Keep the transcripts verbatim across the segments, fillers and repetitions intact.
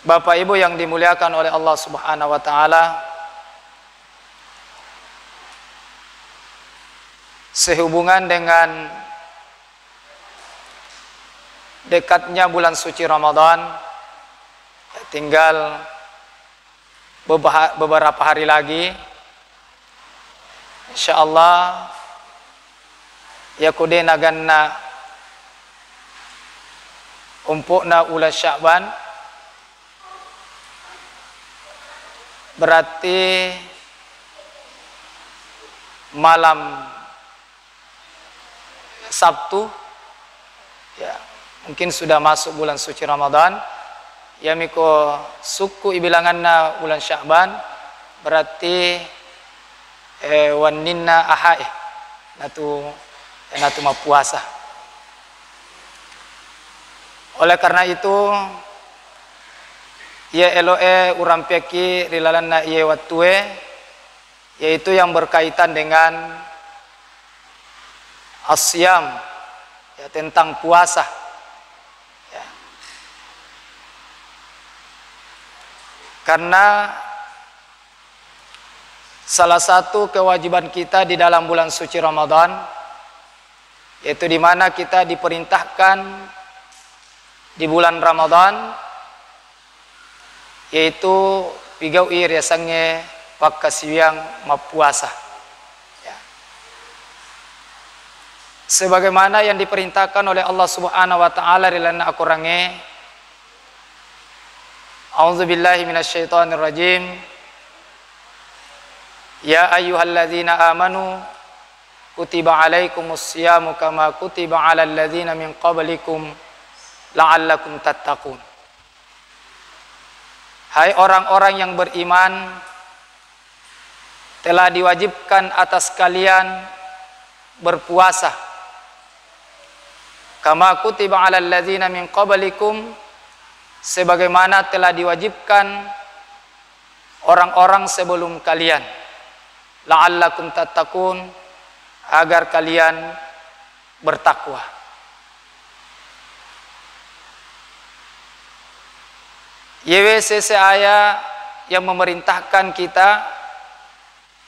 Bapak Ibu yang dimuliakan oleh Allah Subhanahu wa Ta'ala, sehubungan dengan dekatnya bulan suci Ramadan, tinggal beberapa hari lagi, insyaallah, yako de naganna umpo'na uleng Sya'ban, berarti malam Sabtu, ya, mungkin sudah masuk bulan suci Ramadan. Yamiko sukku ibilanganna uleng Sya'ban, berarti, eh, wenninna Ahae natu, natu mappuasa. Oleh karena itu, iya elo'e urampeakki ri lalenna iye wettue, yaitu yang berkaitan dengan as-siyam, ya, tentang puasa. Ya. Karena salah satu kewajiban kita di dalam bulan suci Ramadan, yaitu di mana kita diperintahkan di bulan Ramadan, yaitu pigau'i riasengnge pakkasiwiang mappuasa. Ya. Sebagaimana yang diperintahkan oleh Allah Subhanahu wa Ta'ala ri lalenna Akorangnge, A'udzubillahi minasyaitonirrajim. Ya ayyuhalladzina amanu kutiba alaikumus siyamu kama kutiba alal ladzina min qablikum la'allakum tattaqun. Hai orang-orang yang beriman, telah diwajibkan atas kalian berpuasa, kama kutiba alal ladzina min qablikum, sebagaimana telah diwajibkan orang-orang sebelum kalian, la'allakum tattaqun, agar kalian bertakwa. Yewe sese aya yang memerintahkan kita,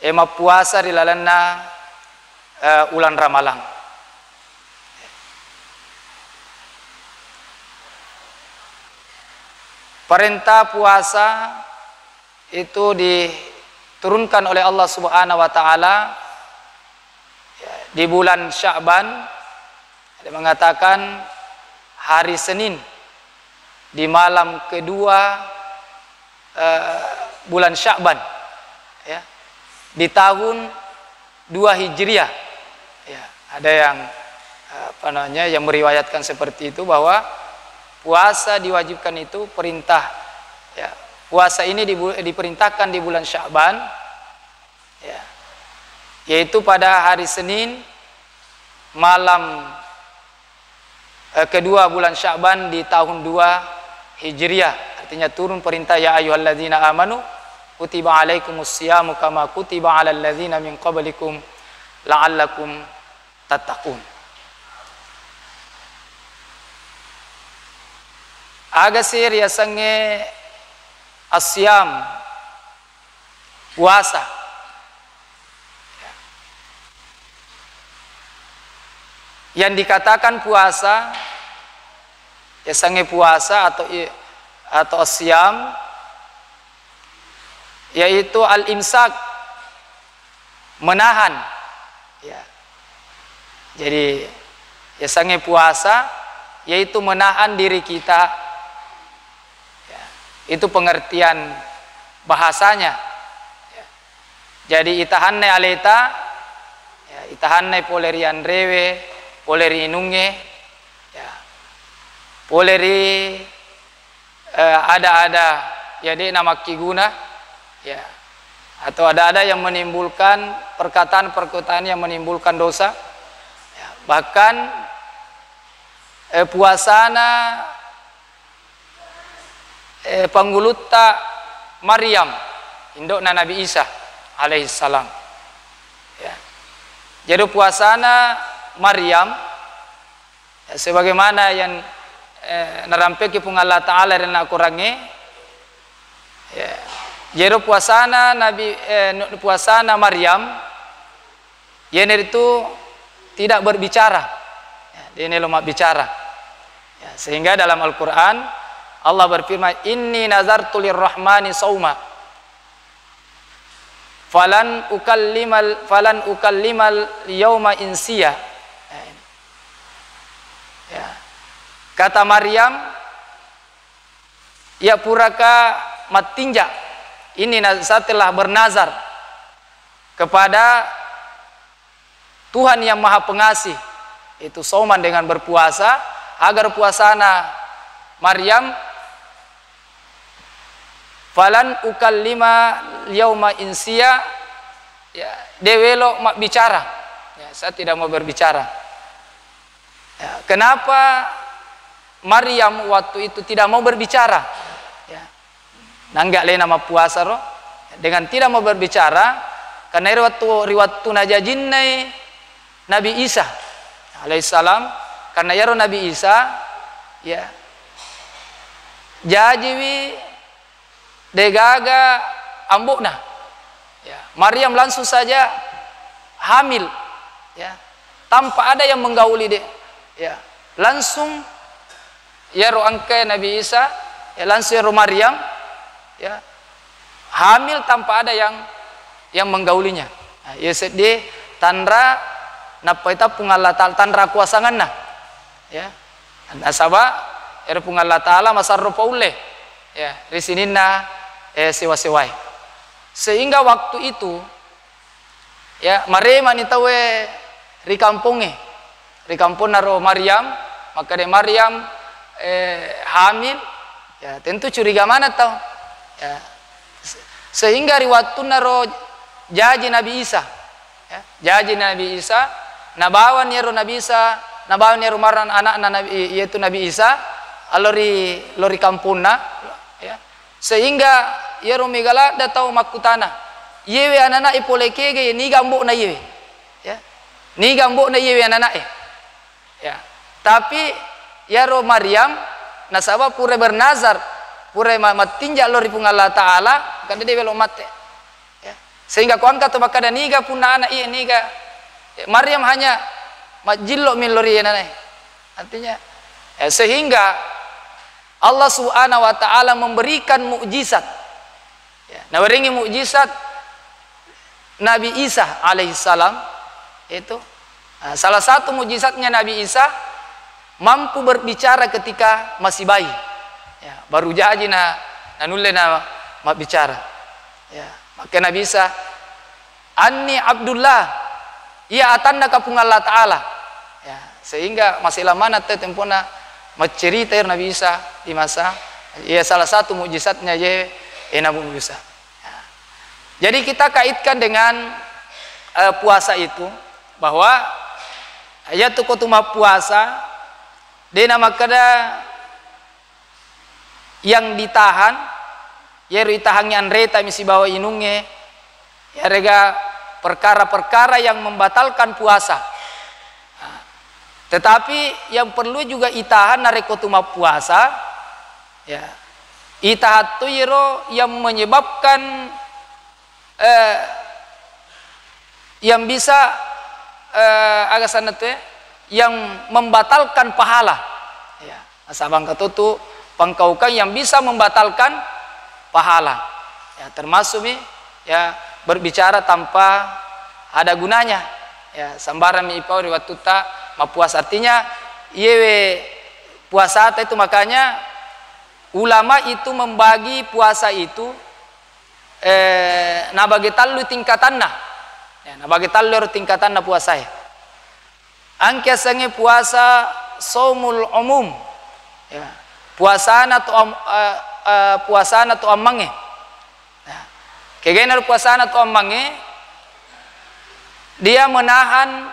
eh, mappuasa ri lalenna, eh, uleng Ramalang. Perintah puasa itu diturunkan oleh Allah Subhanahu wa Ta'ala, ya, di bulan Sya'ban. Ada mengatakan hari Senin di malam kedua, eh, bulan Sya'ban, ya, di tahun dua Hijriah. Ya, ada yang, eh, apa namanya, yang meriwayatkan seperti itu, bahwa puasa diwajibkan itu perintah, ya, puasa ini dibu-, diperintahkan di bulan Sya'ban, ya, yaitu pada hari Senin malam, eh, kedua bulan Sya'ban di tahun dua Hijriah. Artinya turun perintah, "Ya ayyuhalladzina amanu kutiba alaikumus siyamu kama kutiba alal ladzina min qablikum la'allakum tattaqun." Aga si riasengnge as-siyam, puasa. Yang dikatakan puasa, yasengnge puasa atau i-, atau siyam, yaitu al-imsak, menahan. Ya. Jadi, yasengnge puasa, yaitu menahan diri kita. Ya. Itu pengertian bahasanya. Ya. Jadi, itahannai aleta, ya, itahannai pole ri anrewe, pole ri inungnge, ya, pole ri, eh, ada-ada, ya, de'na makkiguna, ya, atau ada-ada yang menimbulkan perkataan-perkataan yang menimbulkan dosa, ya, bahkan, eh, puasana eh, pangulutta Maryam, indo'na Nabi Isa alaihissalam. Ya. Jadi puasana Maryam, ya, sebagaimana yang, eh, narampeki Puang Allah Ta'ala ri Akorangnge, Jero puasana Nabi, eh, nu-, puasana Maryam, yenaritu tidak berbicara. Ya, de' naelo mabbicara. Ya, sehingga dalam Al-Quran Allah berfirman, "Inni nazartu lirrahmani sauma, falan ukallimal, falan ukallimal yauma insiya." Ya, ini. Ya. Kata Maryam, "Iya puraka mattinja, ini na-, saya telah bernazar kepada Tuhan yang Maha Pengasih, itu sauman dengan berpuasa, agar puasana Maryam, falan ukallima yauma insiya, ya, de' welo mabbicara. Ya, saya tidak mau berbicara." Ya, kenapa Maryam waktu itu tidak mau berbicara? Ya. Nangga alena mappuasa ro, dengan tidak mau berbicara, karena ri wattu, ri wattu najajinnai Nabi Isa alaihissalam, karena iyaro Nabi Isa, ya, jajiwi degaga ambo'na. Ya, Maryam langsung saja hamil, ya, tanpa ada yang menggauli de. Ya, langsung iyaro engka Nabi Isa, ya, langsung iyaro Maryam, ya, hamil tanpa ada yang, yang menggaulinya. Nah, iya seddi tanra nappaita Puang Allah Ta'ala, tanra kuasanganna. Ya. Nasaba ero Puang Allah Ta'ala masarro paulle, ya, ri sininna, eh, sewa-sewae. Sehingga waktu itu, ya, maremani tauwe ri kampongnge, ri kamponna ro Maryam, makkeda Maryam, eh, hamil, ya, tentu curiga maneng tau. Ya. Se-, sehingga ri wattunna ro jaji Nabi Isa, ya, jaji Nabi Isa, nabawani ero Nabi Isa, nabawani ero marang anakna Nabi, yaitu Nabi Isa, alori, lori kamponna, ya. Sehingga iyaro mega ladde tau makkutana, "Iyewe anana'e pole kege, niga ambo'na iyewe?" Ya. "Niga ambo'na iyewe anana'e?" Ya. Tapi iyaro Maryam, nasaba pura bernazar, pura ma-, mattinja lao ri Puang Allah Ta'ala, makkeda de' welo mate. Ya. Sehingga ko engka to makkeda, "Niga punna ana' iye, niga?" Ya, Maryam hanya majjillo mi lao ri anana'e. Artinya, ya, sehingga Allah Subhanahu wa Ta'ala memberikan mukjizat. Ya, nawerengi mukjizat Nabi Isa alaihissalam itu, nah, salah satu mukjizatnya Nabi Isa mampu berbicara ketika masih bayi. Ya, baru jaji na, nanulle na mabbicara. Ya, maka Nabi Isa, "Anni Abdullah, iya atanna ka Puang Allah Ta'ala." Ya, sehingga masih lama na te tempona maccerita ero Nabi Isa di masa, iya salah satu mukjizatnya ye, eh, Nabi Musa. Ya. Jadi kita kaitkan dengan, eh, puasa itu, bahwa iya tu ko tu mappuasa, de' na makkeda yang ditahan, yero itahangngi anreta mi sibawa inungnge, yarega perkara-perkara yang membatalkan puasa. Tetapi yang perlu juga itahan narekko tu mappuasa, ya, itahan tu yero yang menyebabkan eh, yang bisa, eh, aga sanna tu, eh, yang membatalkan pahala. Ya, nasaba engka to tu pangkaukang yang bisa membatalkan pahala. Ya, termasuk mi, ya, berbicara tanpa ada gunanya. Ya, sembarang mi ipau ri wattutta mappuasa. Artinya, iyewe puasata itu, makanya ulama itu membagi puasa itu eh, nabage tallu tingkatanna. Ya, nabage tallu ero tingkatanna puasae. Engka yasengnge puasa saumul umum. Ya, puasana to am-, eh, eh, puasana to ammangnge. Ya. Kegainaro puasana to ammangnge, dia menahan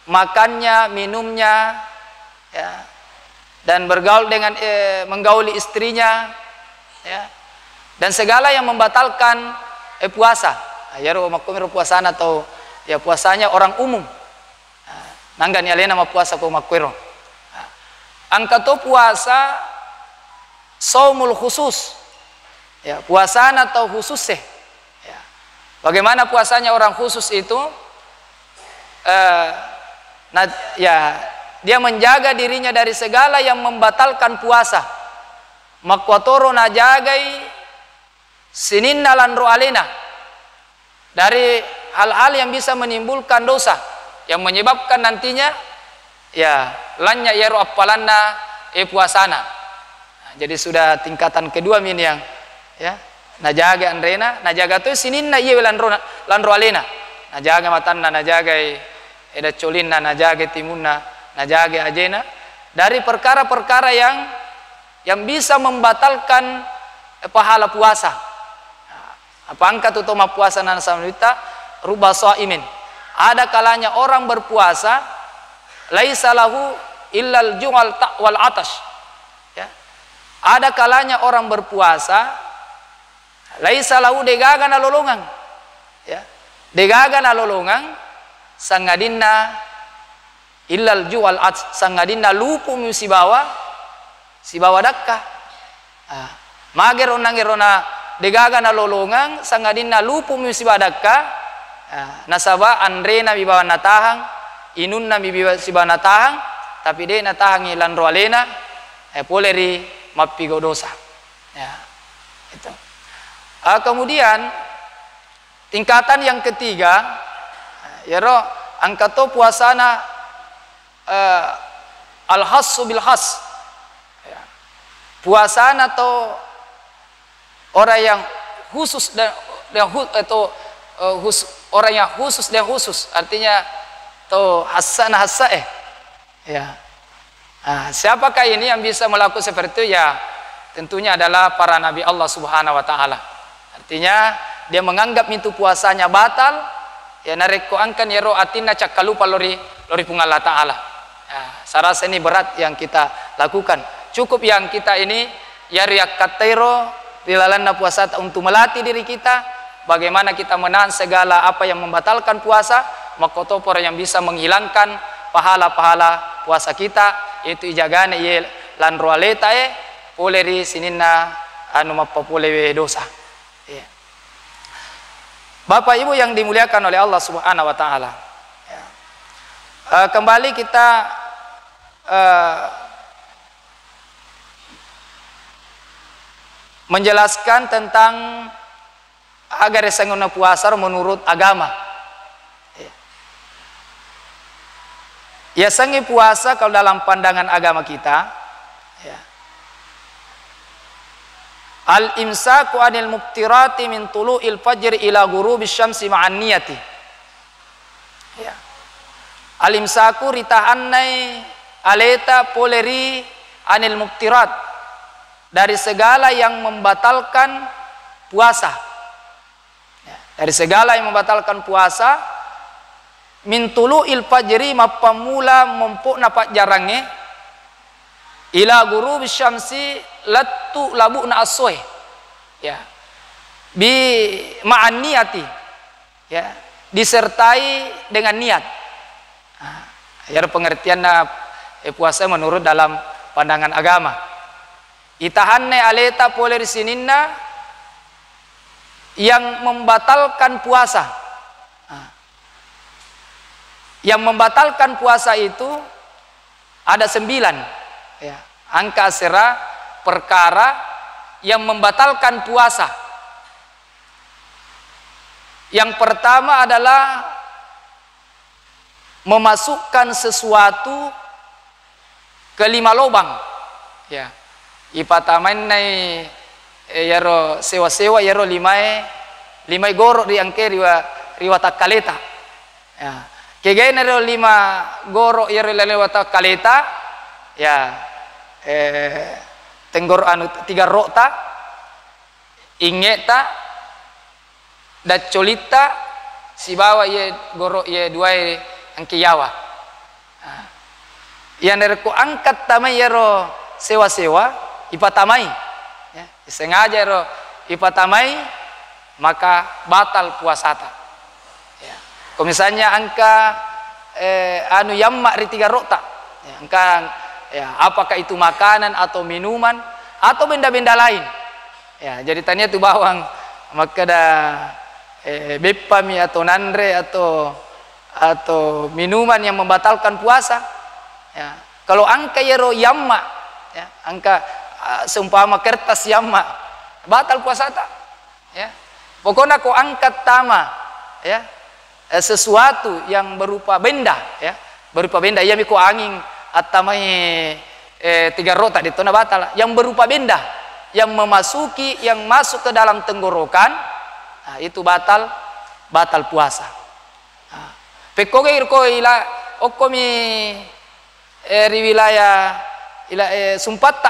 makannya, minumnya, ya, dan bergaul dengan, eh, menggauli istrinya, ya, dan segala yang membatalkan, eh, puasa. Nah, iyaro makkumiro puasana atau, ya, puasanya orang umum. Nah, nanggani alena mappuasa ko makkuiro. Nah, engka to puasa saumul khusus. Ya, puasana tau khusus e. Ya. Bagaimana puasanya orang khusus itu? Eh, na-, ya, dia menjaga dirinya dari segala yang membatalkan puasa. Makkuatoro najagai sininna lanro alena dari hal-hal yang bisa menimbulkan dosa, yang menyebabkan nantinya, ya, lanya iyaro appalanna, eh, puasana. Nah, jadi sudah tingkatan kedua mi ini yang, ya, najaga anrena, najaga tu sininna iya lanro, lanro alena, najaga matanna, najaga, eh, daccolinna, najaga timunna, najaga ajena dari perkara-perkara yang yang bisa membatalkan, eh, pahala puasa. Apa engka tu to mappuasa, nasaba nabitta, "Rubba shaimin." Ada kalanya orang berpuasa, "Laisa lahu illal ju'al ta-, wal atash." Ya. Ada kalanya orang berpuasa, "Laisa lahu," degaga nalolongang. Ya. Degaga nalolongang, sangadinna illal ju'al at-, sangadinna lupumi sibawa, sibawa dakka. Ah, magero nangerona degaga nalolongang, sangadinna lupumi sibawa dakka. Ah, nasaba anrena mi bawang natahang, inunna mi biwa-, sibawa natahang, tapi de natahangi lanro alena, eh, pole ri mappigo dosa. Ya, itu. Ah, kemudian, tingkatan yang ketiga, yero engka to puasana, eh, al-khassu bil khas. Ya. Puasana to orang yang khusus dan, dan khu-, atau, eh, khus-, orang yang khusus dan khusus. Artinya to hassana hassa, eh. Ya. Ah, siapakah ini yang bisa melakukan seperti itu? Ya, tentunya adalah para nabi Allah Subhanahu wa Ta'ala. Artinya, dia menganggap itu puasanya batal, ya, narekko engkani ero atinna cakkalupa lori, lori Puang Allah Ta'ala. Ya, saya rasa ini berat yang kita lakukan. Cukup yang kita ini, ya, riakkattero ri lalenna puasata untuk melatih diri kita, bagaimana kita menahan segala apa yang membatalkan puasa, makkotoparo yang bisa menghilangkan pahala-pahala puasa kita, yaitu ijagana iye lanro aleta e, pole ri sininna anu mappapolewe dosa. Iya. Bapak Ibu yang dimuliakan oleh Allah Subhanahu wa Ta'ala. Ya. Eh, kembali kita, eh, menjelaskan tentang aga riasengnge puasa ro menurut agama. Ya. Yasengnge puasa kalau dalam pandangan agama kita, ya. Al-imsaku anil muftirati min tulu'il fajri ila ghurubi syamsi ma'an niyati. Ya. Al-imsaku, ritahannai aleta pole ri anil muftirat, dari segala yang membatalkan puasa. Ya, dari segala yang membatalkan puasa, min tulu'il fajri, mappammula mompo'na pajjarangnge, ila ghurubi syamsi, lettu labu'na essoe. Ya. Bi ma'an niyati. Ya, disertai dengan niat. Nah, iyaro pengertianna, eh, puasa menurut dalam pandangan agama. Itahanne aleta pole ri sininna yang membatalkan puasa. Nah, yang membatalkan puasa itu ada sembilan, ya, engka asera perkara yang membatalkan puasa. Yang pertama adalah memasukkan sesuatu ke lima lobang. Ya. Ipatamainai, eh, iyaro sewa-sewa, iyaro limae, limae goro ri engke ri wa-, ri watakkaleta. Ya. Kegainaro lima goro iyaro ri laleng watakkaleta, ya, eh, tenggoro anu tiga rota, inge'ta, daccolitta, sibawa iye goro iye duae engke yawa. Nah, iya narekko engka tamai iyaro sewa-sewa, ipatamai, ya, sengaja ero ipatamai, maka batal puasata. Ya. Ko misalnya engka, eh, anu yamma ri tiga rota, ya, engka, ya, apakah itu makanan atau minuman atau benda-benda lain. Ya, jadi tania tu bawang makkeda, eh, beppami atau nanre atau, atau minuman yang membatalkan puasa. Ya, kalau angka iyaro yamma, ya, angka, ah, seumpama kertas yamma, batal puasata. Ya. Pokokna ko angka tama, ya, eh, sesuatu yang berupa benda, ya, berupa benda, iyami ko anging attamai, eh, tigarrota, de'tona batal. Yang berupa benda, yang memasuki, yang masuk ke dalam tenggorokan, nah, itu batal, batal puasa. Nah, pekkogi ko ila, okkomi, eh, ri wilayah ila, eh, sumpatta,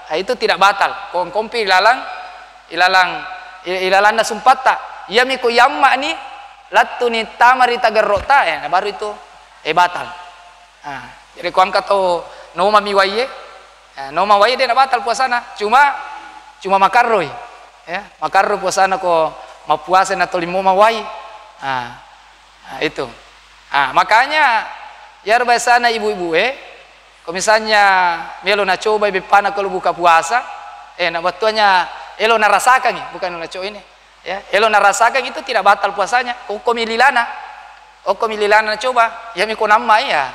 ah, itu tidak batal. Ko engkompi ilalang, ilalang, i-, ilalanna sumpatta. Iyami ko yamma'ni, lattuni tama ri tagerro'ta, eh, na baru itu, eh, batal. Ah, jadi ko angka to nomami waiye, eh, noma waiye de' na batal puasana, cuma, cuma makarroi. Ya, makarro puasana ko mappuasa na tolimo mawai. Ah, ah, itu. Ah, makanya, iyaro biasana ibu-ibu, eh, ko misalnya melo nacoba beppana kalau buka puasa, eh, na bettuannya elo narasakangi, bukan naco ini. Ya, elo narasakan itu tidak batal puasanya. Ko, ko mililana. Okko mililana nacoba, iyami ko namma iya,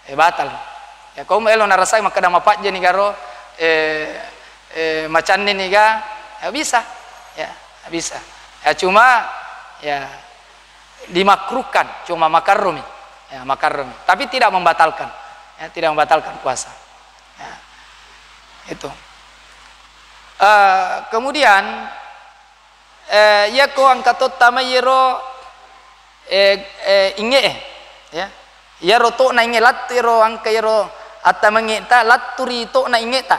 eh, batal. Ya, ko elo narasakan makkeda mapajjani garo, eh, eh, macanni niga, ya bisa. Ya, bisa. Ya, cuma, ya, dimakruhkan, cuma makarrumi. Ya, makarrumi. Tapi tidak membatalkan. Ya, tidak membatalkan puasa. Ya. Itu. Eh, kemudian, eh, iyako angka to tama iyaro, eh, eh, inge'e, ya. Iyaro to'na inge lattu iyaro angka iyaro attamange'ta lattu ri to'na inge'ta.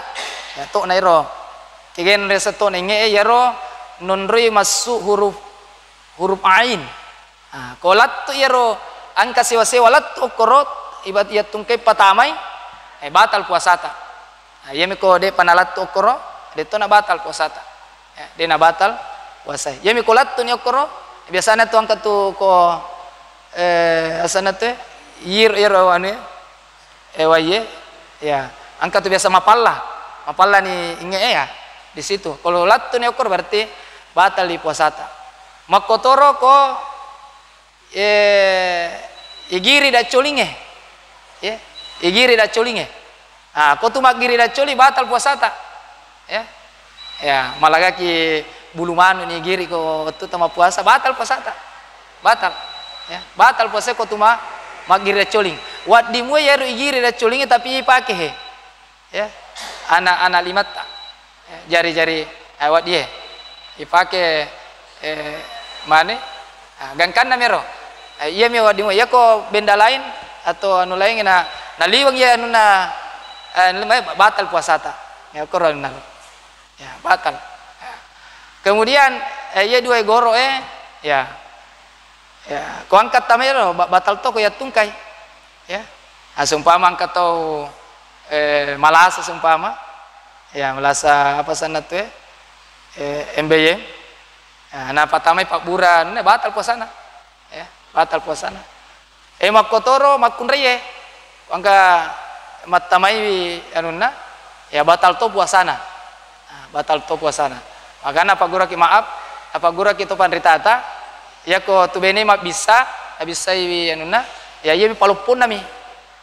Ya, to'na iyaro. Kegena resa to'na inge'e iyaro nonroi massu huruf, huruf ain. Ah, ko lattu iyaro angka sewa-sewa lattu okkoro, ibat iya tungkai patamai, eh, batal puasata. Ah, iyami ko de'pa nalattu okkoro, de'to na batal puasata. Ya, de' na batal puasai. Iyami ko lattu ni okkoro, biasana tu angka tu ko, eh, asana tu, eh, yir, yir, anu, eh, waiye, ya, angka tu biasa mapalla, mapalla ni inge, eh, ya, di situ. Kalau lattu ni okkoro berarti batal di puasata. Makkotoro ko, eh, igiri daccolinge, ya, igiri daccolinge. Ah, ko tu maggiri daccoli batal puasata. Ya. Ya, malagaki bulu manu ni giri ko wettu tama puasa, batal puasata. Batal. Ya, batal puasa ko tu ma-, maggiri daccoling. Waddimue iyaro igiri daccolinge tapi ipake he. Ya. Ana-ana limatta. Ya, jari-jari, eh, waddie. Ipake, eh, mane. Ah, gangkanna mero. Eh, iyami waddimue. Iyako benda lain atau anu lain na, naliweng iya anunna, eh, batal puasata. Ya, koro anunna. Ya, batal. Ya. Kemudian, eh, iya dua goro, eh, ya. Ya, ko angkat tamero, ba-, batal to ko yattungkai. Ya. Ah, seumpama angkat tau, eh, malasa seumpama. Ya, malasa apa sana tu, eh? Eh, M B Y. Ya, napatamai pabbura, ne batal puasana. Ya, batal puasana. Eh, makkotoro makkunraie. Angka mattamaiwi anunna, ya batal to puasana. Ah, batal to puasana. Makana pagguraki, maaf, pagguraki to panritata, iyako tu bene mabbissa, nabissaiwi anunna, ya iyami palopponnami.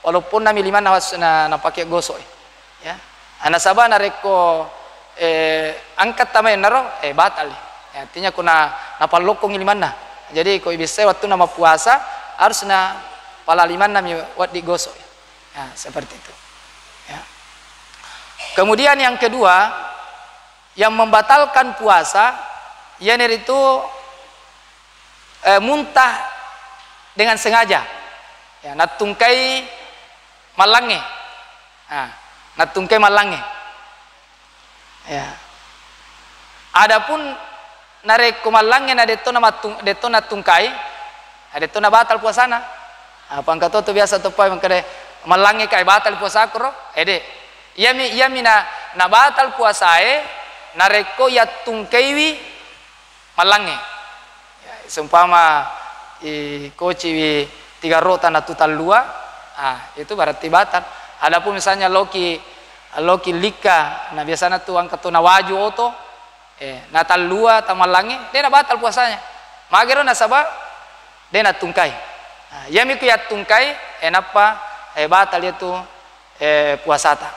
Palopponnami limanna was-, na, napake gosok. Ya. Nasaba narekko, eh, angkat tamaennaro, eh, batal. Ya, artinya ko na, napallokkongi limanna. Jadi ko ibissai wattunna mappuasa, harusna pala limannami wedding gosok. Ya, seperti itu. Ya. Kemudian yang kedua, yang membatalkan puasa, iyanaritu, eh, muntah dengan sengaja. Ya, nattungkai mallangnge. Nah, nattungkai mallangnge. Ya. Adapun narekko mallangnge na detto na mattung-, detto nattungkai, na detto na batal puasana. Apa engka to, to biasa toppa mengkede mallangnge kai batal puasaku ro? Ede. Iyami, iyami na, na batal puasae narekko yattungkaiwi mallangnge. Ya, seumpama i kociwi tiga rota na tu tallua, ah, itu berarti batal. Adapun misalnya loki, loki likka, na biasana tu angka to nawaju oto, Eh, natallua tamallangnge, de' nabatal puasanya. Magero nasaba de' nattungkai. Nah, iyami ku yattungkai, eh, nappa, eh, batal iyatu, eh, puasata.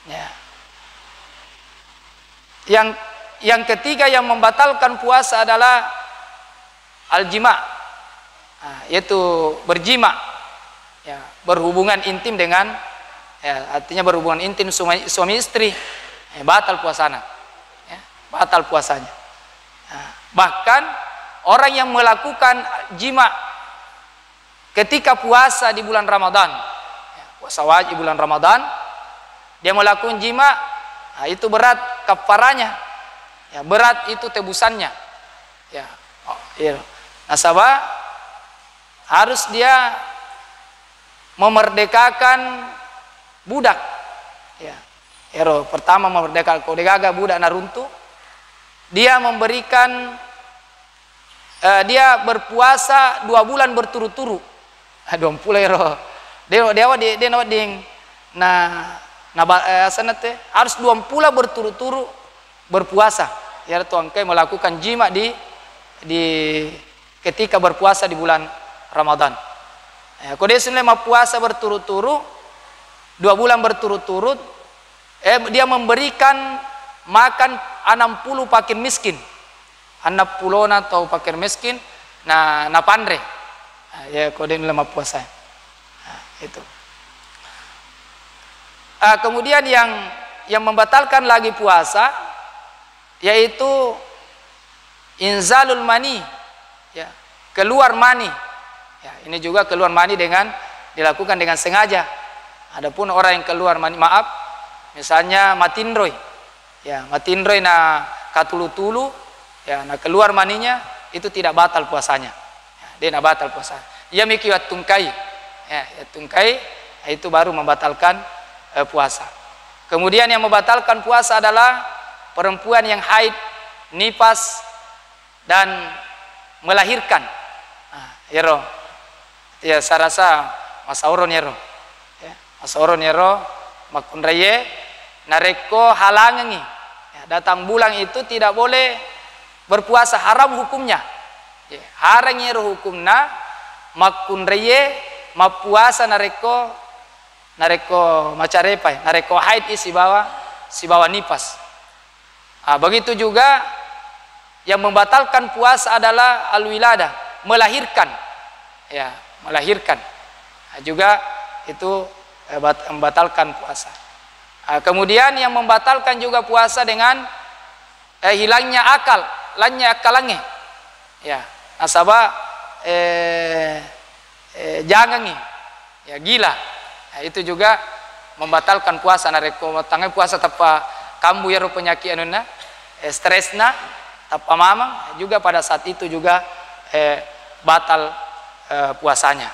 Ya. Yang, yang ketiga yang membatalkan puasa adalah al-jima. Nah, yaitu berjima. Ya, berhubungan intim dengan, ya, artinya berhubungan intim suami, suami istri, ya, batal puasana. Ya, batal puasanya. Nah, bahkan orang yang melakukan jima ketika puasa di bulan Ramadan, ya, puasa wajib bulan Ramadan, dia melakukan jima, nah, itu berat kafaranya, ya, berat itu tebusannya. Ya, oh, iya. Nasaba harus dia memerdekakan budak. Ya. Ero pertama memerdekakan, ko degaga budak naruntu, dia memberikan, eh, dia berpuasa dua bulan berturut-turut. Ah, duampulo ero. De', de' awa di, de' nawedding. Nah, nah, ba-, eh, asenna te harus duampulo berturut-turut berpuasa. Iyaro tu engkai melakukan jima di, di ketika berpuasa di bulan Ramadan. Eh, ko de' sulle mappuasa berturut-turut, dua bulan berturut-turut, eh, dia memberikan makan enam puluh fakir miskin. Enam puluh na tau fakir miskin, na, napanre. Nah, ya, ko de' nulle mappuasa. Nah, itu. Ah, kemudian yang, yang membatalkan lagi puasa, yaitu inzalul mani, ya, keluar mani. Ya, ini juga keluar mani dengan, dilakukan dengan sengaja. Adapun orang yang keluar mani, maaf, misalnya matinroi, ya, matinroi na katulu-tulu, ya, na keluar maninya, itu tidak batal puasanya. Ya, de' nabatal puasa. Iyami ki yattungkai. Ya, yattungkai, itu baru membatalkan, eh, puasa. Kemudian yang membatalkan puasa adalah perempuan yang haid, nifas, dan melahirkan. Nah, iyaro. Ya, sarasa masaoron iyaro. Ya, masaoron iyaro makkunraiye, narekko halangengi, ya, datang bulan itu tidak boleh berpuasa, haram hukumnya. Ya, haram iyaro hukumna makkunraiye mappuasa narekko, narekko macarepai, narekko haid i sibawa, sibawa nifas. Ah, begitu juga yang membatalkan puasa adalah al-wiladah, melahirkan. Ya, melahirkan. Ah, juga itu, eh, bat-, membatalkan puasa. Ah, kemudian yang membatalkan juga puasa dengan, eh, hilangnya akal, lanynya akkalangnge. Ya, nasaba, eh, eh, jangangi. Ya, gila. Ya, itu juga membatalkan puasa. Narekko mattangai puasa tappa kambu iyaro penyakit anunna, eh, stresna, tappa mamang, juga pada saat itu juga, eh, batal, eh, puasanya.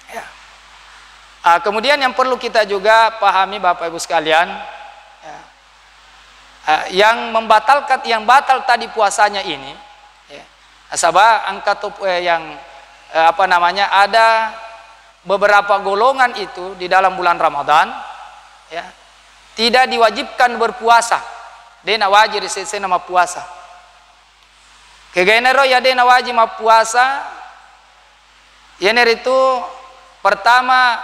Ya. Ah, kemudian yang perlu kita juga pahami, Bapak Ibu sekalian, ya, ah, yang membatalkan, yang batal tadi puasanya ini, ya, nasaba engka to, eh, yang, eh, apa namanya, ada beberapa golongan itu di dalam bulan Ramadan, ya, tidak diwajibkan berpuasa, de' nawajib ri sesena mappuasa. Kegainaro ya de' nawajib mappuasa, iyanaritu pertama,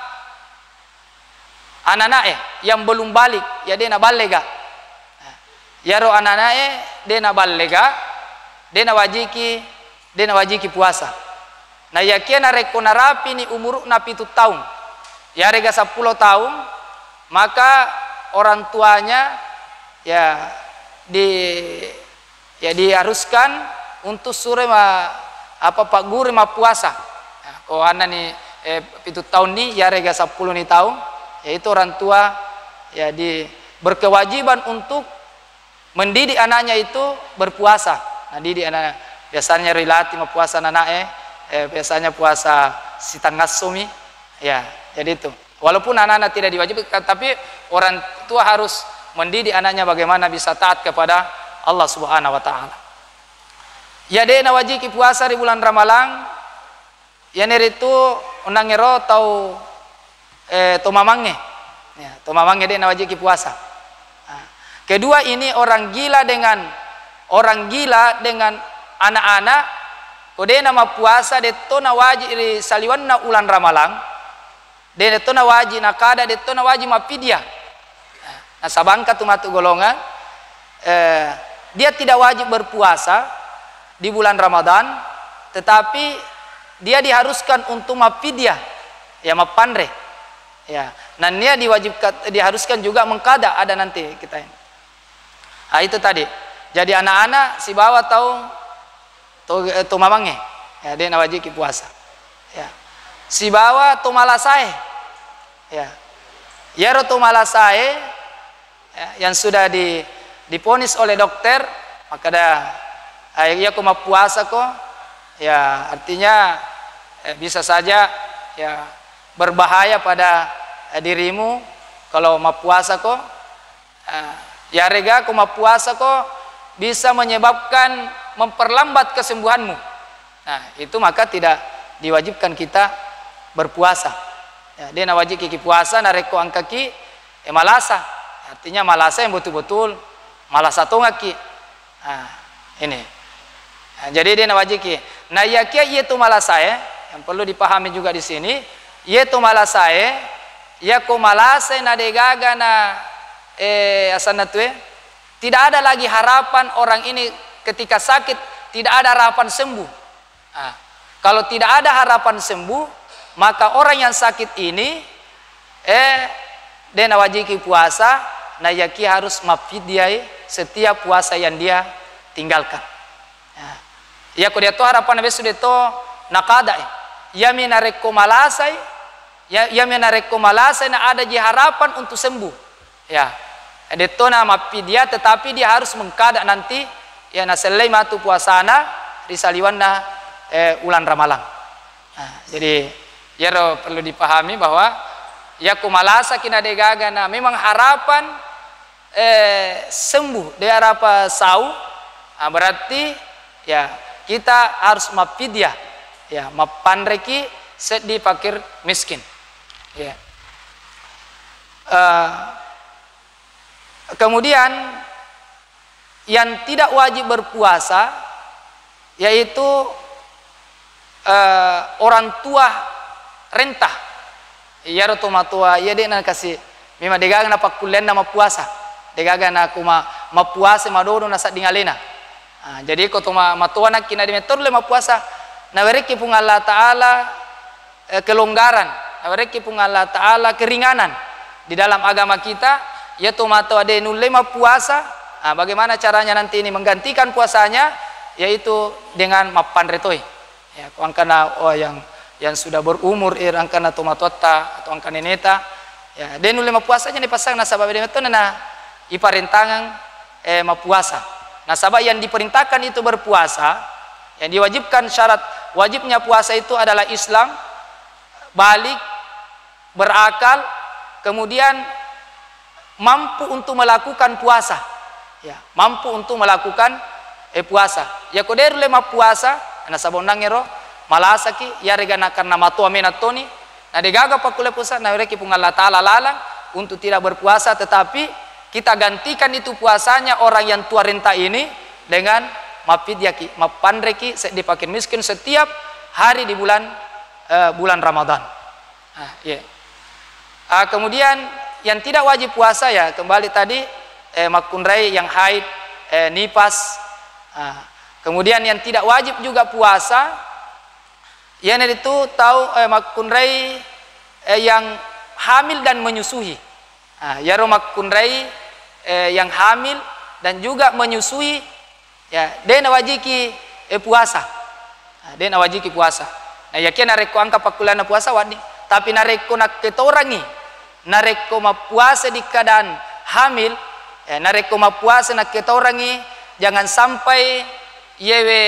anana'e yang belum balik, ya de' naballega. Iyaro anana'e de' naballega, de' nawajiki, de' nawajiki puasa. Naiyakia narekko narapini umuru'na pitu taung, yarega seppulo taung, maka orang tuanya, ya, di ya, diharuskan untuk sure ma-, apa, pagguru mappuasa. Nah, ko annani, eh, pitu taunni, yarega seppulo ni taung, yaitu orang tua, ya, di-, berkewajiban untuk mendidik anaknya itu berpuasa. Nah, didik anak, biasanya rilati mappuasa anaknya, eh, biasanya puasa sitengngassomi. Ya, jadi itu. Walaupun anak-anak tidak diwajibkan, tapi orang tua harus mendidik anaknya bagaimana bisa taat kepada Allah Subhanahu wa Ta'ala. Ya, de' nawajiki puasa di bulan Ramalang, iyanaritu onnangngero tau, eh, to mamangnge. Ya, to mamangnge de' nawajiki puasa. Nah, Kedua, ini orang gila dengan, orang gila dengan anak-anak, ko de'na mappuasa, detto nawaji ri saliwenna ulang Ramalang, de-, detto nawaji nakada, detto nawaji mappidia. Nasaba engka tu matu golongan, eh, dia tidak wajib berpuasa di bulan Ramadan, tetapi dia diharuskan untuk mappidia, ya, mappanre. Ya, nennia diwajibkan, diharuskan juga mengkada, ada nanti kita ini. Ah, itu tadi. Jadi anak-anak sibawa tau to, to mamangnge, ya, de' nawajiki puasa. Ya. Sibawa to malasae. Ya. Iyaro to malasae, ya, yang sudah di, diponis oleh dokter, makkeda, "Ai, iya ko mappuasa ko, ya, artinya, eh, bisa saja, ya, berbahaya pada, eh, dirimu kalau mappuasa ko." Ah, yarega ko mappuasa ko bisa menyebabkan, memperlambat kesembuhanmu. Nah, itu maka tidak diwajibkan kita berpuasa. Ya, de' nawajiki puasa narekko engkaki, eh, malasa. Artinya malasa yang betul-betul malasa tongaki. Nah, ini. Nah, jadi de' nawajiki. Nah, iyakiya iye tu malasae, yang perlu dipahami juga di sini, iye tu malasae, iya ko malasae na de'gaga na, eh, asanna tue, tidak ada lagi harapan orang ini ketika sakit, tidak ada harapan sembuh. Ah, kalau tidak ada harapan sembuh, maka orang yang sakit ini, eh, de' nawajiki puasa, na iyaki harus mappidiai setiap puasa yang dia tinggalkan. Nah, iya ko dia to harapan bessu de' to nakada'i. Iyami narekko malasai, ya, iyami narekko malasai na ada ji harapan untuk sembuh. Ya, de' to na mappidia, tetapi dia harus mengkada nanti, ya, nasellei matu puasana ri saliwenna, eh, ulang Ramalang. Nah, jadi iyaro perlu dipahami bahwa iya ko malasaki na de'gaga na memang harapan, eh, sembuh, de' harapan sau, ah, berarti, ya, kita harus mappidia, ya, mappanreki seddi fakir miskin. Ya. Eh, kemudian yang tidak wajib berpuasa yaitu, eh, orang tua renta. Iyaro to matoa iya de' nakasi, memang de'gaga na pakkulleanna mappuasa. De'gaga na ko ma-, mappuasa madodo na sedding alena. Ah, jadi ko to ma-, matoa nakki na de' metto le mappuasa, nawerekki Puang Allah Ta'ala, eh, kelonggaran, nawerekki Puang Allah Ta'ala keringanan di dalam agama kita, iya to matoa de' nulle mappuasa, ah, bagaimana caranya nanti ini menggantikan puasanya? Yaitu dengan mappanre toi. Ya, ko engkana, oh, yang, yang sudah berumur, eh, engkana tomatoatta atau engka neneta, ya, de' nulle mappuasa aja ni pasang nasaba de' metto na iparentangang, eh, mappuasa. Nasaba yang diperintahkan itu berpuasa, yang diwajibkan syarat wajibnya puasa itu adalah Islam, balik, berakal, kemudian mampu untuk melakukan puasa. Ya, mampu untuk melakukan, eh, puasa. Ya ko de' nulle mappuasa, nasaba onnangngero malasaki, yarega na karena matoa mena toni, na de'gaga pakkulle puasa, nawerekki Puang Allah Ta'ala lalang untuk tidak berpuasa, tetapi kita gantikan itu puasanya orang yang tua renta ini dengan mappidiaki, mappanreki seddi fakir miskin setiap hari di bulan, eh, bulan Ramadan. Ah, iya. Ah, kemudian yang tidak wajib puasa, ya, kembali tadi, eh, makkunrai yang haid, eh, nipas. Ah, kemudian yang tidak wajib juga puasa, iyanaritu tau, eh, makkunrai, eh, yang hamil dan menyusui. Ah, iyaro makkunrai, eh, yang hamil dan juga menyusui, ya, de' nawajiki, eh, puasa. Ah, de' nawajiki puasa. Nah, iyakiya narekko engka pakkulleanna puasa, wedding. Tapi narekko nakketorangi, narekko mappuasa di keadaan hamil, eh, narekko mappuasa nakketorangi, jangan sampai yewe,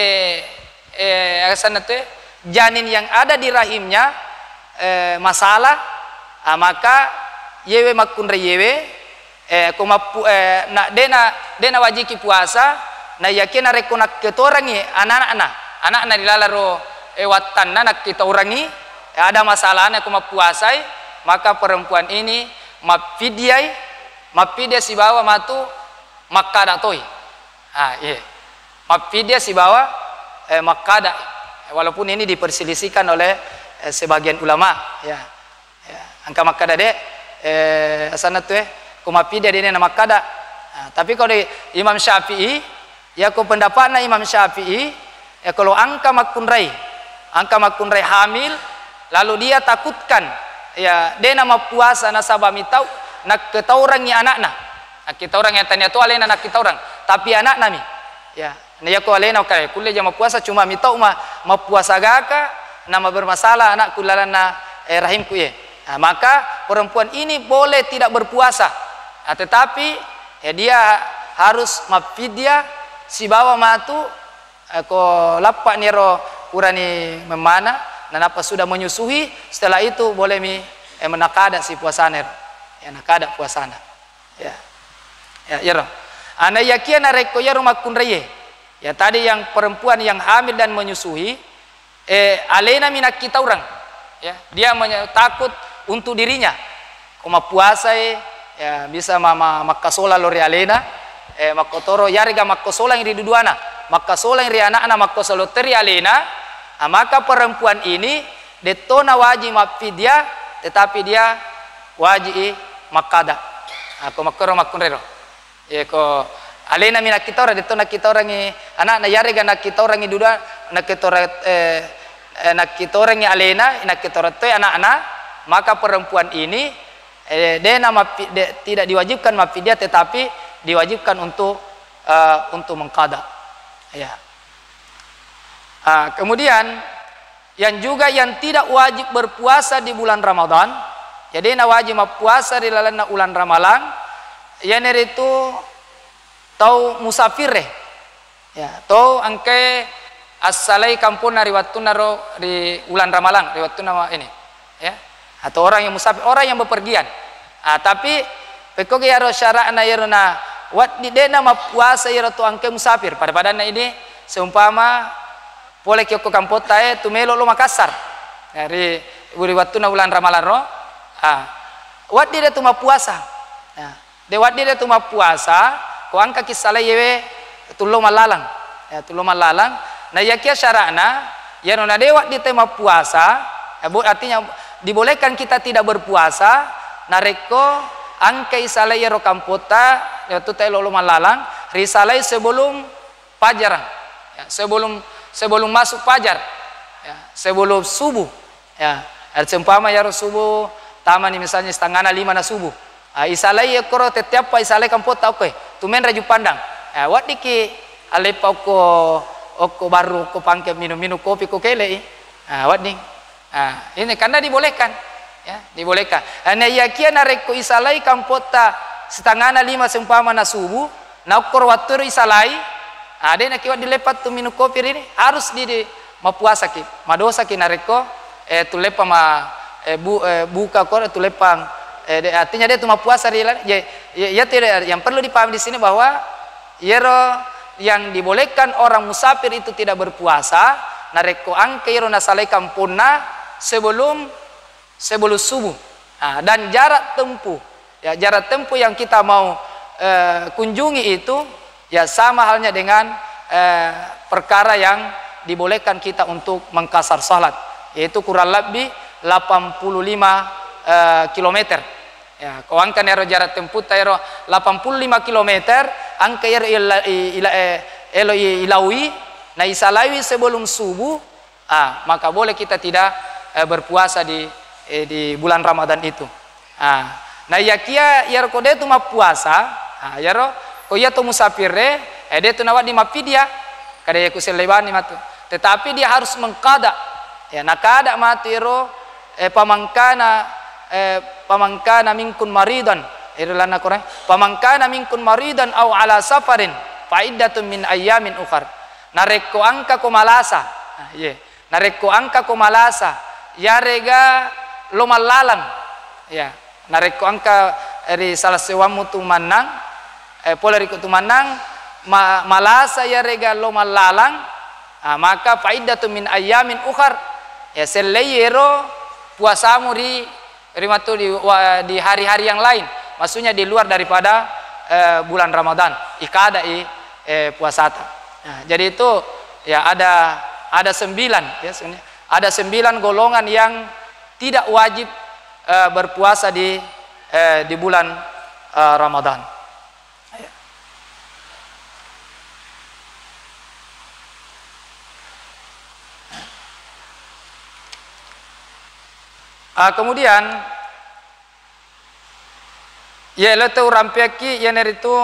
eh, asanna tu, eh, janin yang ada di rahimnya, eh, masalah, ah, maka yewe makkunrai yewe, eh, ko mappu-, eh, na, de' na, de' nawajiki puasa, na iyakiya narekko nakketorangi ana'na, ana'na ri laleng ro, eh, wattanna nakketorangi, eh, ada masalahna ko mappuasai, maka perempuan ini mappidiai, mappidia sibawa matu, makkada toi. Ah, iya. Mappidia sibawa, eh, makkada. Eh, walaupun ini diperselisihkan oleh, eh, sebagian ulama, ya. Ya, engka makkada de, eh, asanna tu, eh, ko mappidia de na makkada. Ah, tapi kalau di Imam Syafi'i, ya ko pendapatna Imam Syafi'i, ya kalau engka makkunrai, engka makkunrai hamil, lalu dia takutkan, ya, de na mappuasa nasaba mitau, nakketaurangi anakna. Nakkitaurangi, tania tu alena nakkitaurang, tapi anakna mi. Ya, na yako alena, oke, kulle ja mappuasa, cuma mitau ma mappuasa gaka, nama bermasalah anakku lalanna, eh, rahimku ye. Nah, maka perempuan ini boleh tidak berpuasa. Nah, tetapi, ya, dia harus mappidia sibawa matu, eh, ko lappa niro purani memana, nanapa sudah menyusui, setelah itu boleh mi, eh, menakada si puasana ero. Ya, nakada puasana. Ya. Ya, iyaro. Ana yakia narekko iyaro makkunraie. Ya, tadi yang perempuan yang hamil dan menyusui, eh, alena mi nakkitaurang. Ya, dia menye-, takut untuk dirinya. Ko mappuasai, ya, bisa ma-, ma-, makkasola lo ri alena, eh, makkotoro, yarega makkosolang ri duduana, makkasolang ri anakna, makkosolo teri alena, ah, maka perempuan ini dettona wajib mappidia, tetapi dia wajib i makkada. Ah, ko makkoro makkunrero. Iya, ko alena mi nakkitaurang, detto nakkitaurangi anakna, yarega nakkitaurangi duda, nakkitora-, eh, eh, nakkitaurangi alena, nakkitora toi anakna, maka perempuan ini, eh, de na mappi-, de-, tidak diwajibkan mappidia, tetapi diwajibkan untuk, eh, untuk mengqada. Ya. Ah, kemudian yang juga yang tidak wajib berpuasa di bulan Ramadan, jadi na wajib mappuasa ri lalenna ulan Ramalang, iyanaritu tau musafirre. Ya, tau engkae assalai kamponna ri wettunna ro ri ulan Ramalang, ri wettunna ma-, ini. Ya. Atau orang yang musafir, orang yang bepergian. Ah, tapi pekko ke yaro syara'na yaro na waddi de na mappuasa yaro tu engkae musafir. Pada-padanna ini seumpama pole ki okko kampotta e, tu melo lo Makassar. Ya, ri, ri wettunna ulan Ramalang ro, ah, waddi de tu mappuasa. Ya, de waddi de tu mappuasa, ko engka ki salai yewe tullo mallalang. Ya, tullo mallalang. Na iyakia syara'na, yano na de waddi te mappuasa, ya, bo-, artinya dibolehkan kita tidak berpuasa, narekko engkai salai yero kampotta, ya, tu te lo, lo mallalang, risalai sebelum fajar, ya, sebelum, sebelum masuk fajar, ya, sebelum subuh, ya, seumpama yaro subuh tamani misalnya setengahna lima na subuh, ah, isalai ekkoro tette appa isalai kampotta okko e, tu menre Juppandang, ya, waddiki aleppa okko, okko barru, okko pangke minum-minum kopi ko kele i, ah, wadding. Ah, ini karena dibolehkan, ya, dibolehkan. Ah, na iyakia narekko isalai kampotta setengahna lima seumpama na subuh, na okkoro watturu isalai, ah, de na kiwa dileppa tu minum kopi rini, harus di, di mappuasaki, madosaki narekko, eh, tuleppa ma, eh, bu-, eh, buka ko tuleppa, eh, de, artinya de tu mappuasa ri la-, ye, ye, ya tidak, yang perlu dipahami di sini bahwa yero yang dibolehkan orang musafir itu tidak berpuasa, narekko engka yero nasalai kamponna sebelum, sebelum subuh. Ah, dan jarak tempuh, ya, jarak tempuh yang kita mau, eh, kunjungi itu, ya, sama halnya dengan, eh, perkara yang dibolehkan kita untuk mengqasar salat, yaitu kurang lebih delapan puluh lima, eh, kilometer. Ya, ko engkani ero jarak tempuhta ero delapan puluh lima kilometer, engka ero ila-, i-, ila-, eh, elo i-, ilaui, na isalaiwi sebelum subuh, ah, maka boleh kita tidak, eh, berpuasa di, eh, di bulan Ramadan itu. Ah, na iyakia iyaro ko de tu mappuasa, ah, iyaro ko iya to musafirre, eh, de tu nawaddi mappidia, kada iya ku sellebani matu. Tetapi dia harus mengqada. Ya, nakada matu ero, eh, pamangkana, eh, pamangkana minkun maridan. Ero lana Quran, pamangkana minkun maridan au ala safarin fa iddatun min ayyamin ukhar. Narekko engka ko malasa, ah, iye. Narekko engka ko malasa, yarega lo mallalang. Ya, narekko engka ri salah sewammu tu mannang, eh, pole riko tu mannang, ma-, malasa yarega lo mallalang, ah, maka fa iddatun min ayyamin ukhar. Ya, sellei ero puasamu ri, ri matu di, wa-, di hari-hari yang lain. Maksudnya di luar daripada, eh, bulan Ramadan, ikadai, eh, puasata. Nah, jadi itu, ya, ada, ada sembilan, ya, sebenarnya ada sembilan golongan yang tidak wajib, eh, berpuasa di, eh, di bulan, eh, Ramadan. Ya. Ah, kemudian, iya, elo tau rampeakki, iyanaritu,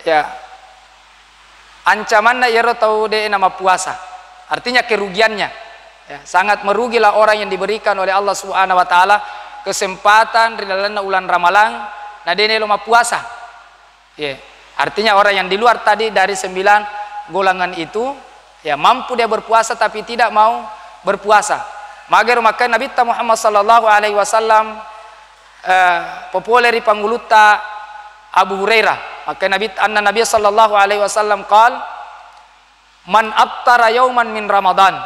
ya, ancamanna iyaro tau de'na mappuasa. Artinya kerugiannya. Ya, sangat merugilah orang yang diberikan oleh Allah Subhanahu wa Ta'ala kesempatan ri lalenna ulang Ramalang, na de' naelo mappuasa. Iya. Artinya orang yang di luar tadi dari sembilan golongan itu, ya, mampu dia berpuasa tapi tidak mau berpuasa. Magero makkai Nabitta Muhammad sallallahu alaihi wasallam, eh, popole ri pangulutta Abu Hurairah. Makkai Nabi, anna Nabi sallallahu alaihi wasallam qal, "Man aftara yauman min Ramadan."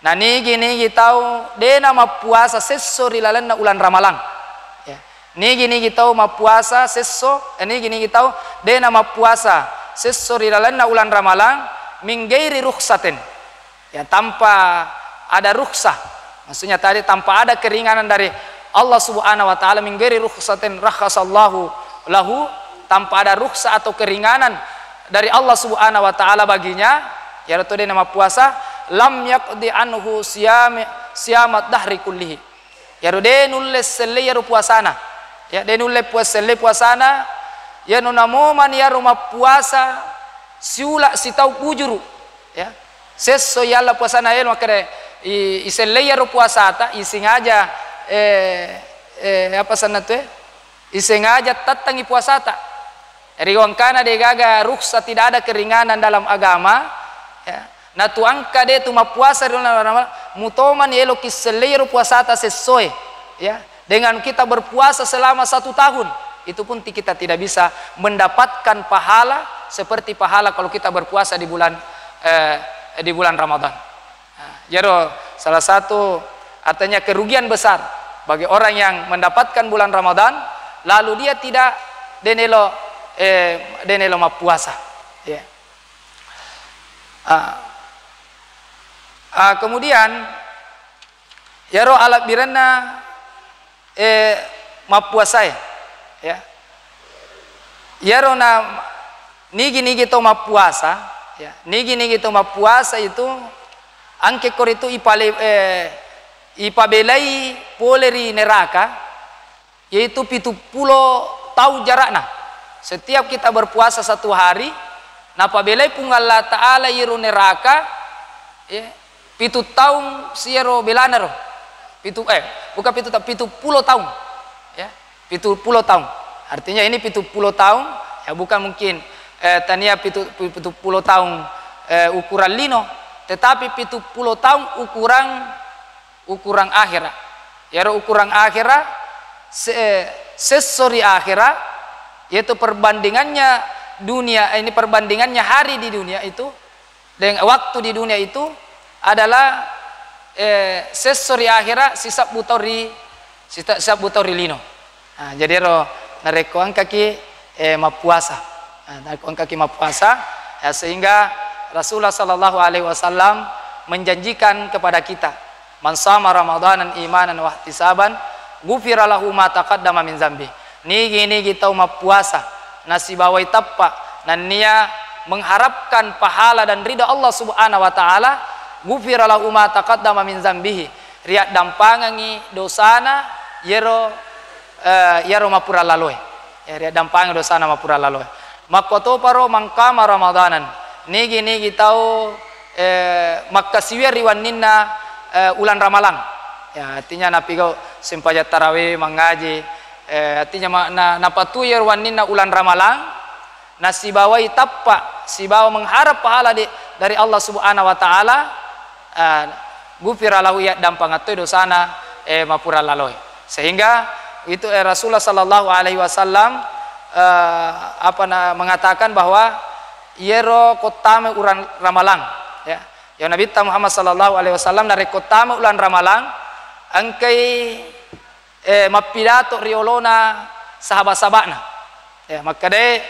Na nigi-nigi tau de'na mappuasa sesso ri lalenna ulang Ramalang. Ya. Nigi-nigi tau mappuasa sesso, eh, nigi-nigi tau de'na mappuasa sesso ri lalenna ulang Ramalang, min ghairi rukhsatin. Ya, tanpa ada rukhsah. Maksudnya tadi tanpa ada keringanan dari Allah Subhanahu wa Ta'ala, min ghairi rukhsatin rakhasallahu lahu, tanpa ada rukhsah atau keringanan dari Allah Subhanahu wa Ta'ala baginya, iyaro to de'na mappuasa, lam yaqdi anhu siyami, siyamat dahri kullihi. Iyaro de' nulle sellei iyaro puasana. Ya, de' nulle puas-, sellei puasana, iyano namomani iyaro mappuasa siula sitaung bujuru. Ya. Sesso iyalla puasana elo makkeda, i-, isellei iyaro puasata, isengaja, eh, eh, apa sanna tu, eh? Isengaja tattangi puasata. Ri wangkana de'gaga rukhsah, tidak ada keringanan dalam agama, ya. Natu engka de' tu mappuasa ri lalenna Ramalang, mutomani elo kissellei iyaro puasata sessoe, ya. Dengan kita berpuasa selama satu tahun, itu pun ti-, kita tidak bisa mendapatkan pahala seperti pahala kalau kita berpuasa di bulan, eh, di bulan Ramadan. Nah, iyaro salah satu, artinya, kerugian besar bagi orang yang mendapatkan bulan Ramadan, lalu dia tidak, de' naelo, eh, de' naelo mappuasa. Ya. Ah. Ah, kemudian, iyaro alebbirenna, eh, mappuasae, ya. Iyaro na nigi-nigi to mappuasa, ya, nigi-nigi to mappuasa itu engka ko ritu ipale-, eh, ipabelai pole ri neraka, yaitu pitu pulo taung jarakna. Setiap kita berpuasa satu hari, napabelai Puang Allah Ta'ala iyaro neraka, ya, pitu taung siyaro belanaro. Pitu, eh, bukan pitu ta-, pitu pulo taung. Ya, pitu pulo taung. Artinya ini pitu pulo taung, ya, bukan mungkin, eh, tania pitu, pitu pulo taung, eh, ukuran lino, tetapi pitu pulo taung ukuran, ukuran akhera. Iyaro ukuran akhera, se-, sesso ri akhera, yaitu perbandingannya dunia, eh, ini perbandingannya hari di dunia itu, dan waktu di dunia itu adalah, eh, sesso ri akhera, sisebbu taung ri, sita-, sisebbu taung ri lino. Nah, jadi ero narekko engkaki, eh, mappuasa. Nah, narekko engkaki mappuasa, ya, sehingga Rasulullah sallallahu alaihi wasallam menjanjikan kepada kita, "Man shama Ramadanan imanan wahtisaban, ghufira lahu ma taqaddama min dzambi." Nigi-nigi tau mappuasa nasibawai tappa nennia mengharapkan pahala dan ridha Allah Subhanahu wa Ta'ala, ghufira lahu ma taqaddama min dzambihi, riaddampangengi dosana yero, eh, yero mapura laloe. Ya, riaddampangengi dosana mapura laloe. Makkotoparo man qama Ramadanan, nigi-nigi tau, eh, makkasiwiang ri wenninna, eh, ulang Ramalang. Ya, artinya napigau sempajang tarawih, mangaji, eh, artinya ma-, na-, napatui ri wenninna ulang Ramalang, nasibawai tappa, sibawa mengharap pahala di, dari Allah Subhanahu wa Ta'ala, eh, ghufira lahu, iaddampangeng toi dosana, eh, mapura laloe. Sehingga itu, eh, Rasulullah sallallahu alaihi wasallam, eh, apa na-, mengatakan bahwa yero kottame ulang Ramalang, ya. Ya, Nabitta Muhammad sallallahu alaihi wasallam narekko tama ulang Ramalang, engkai, eh, mappidato ri olona sahaba-sabana. Ya, makkedae,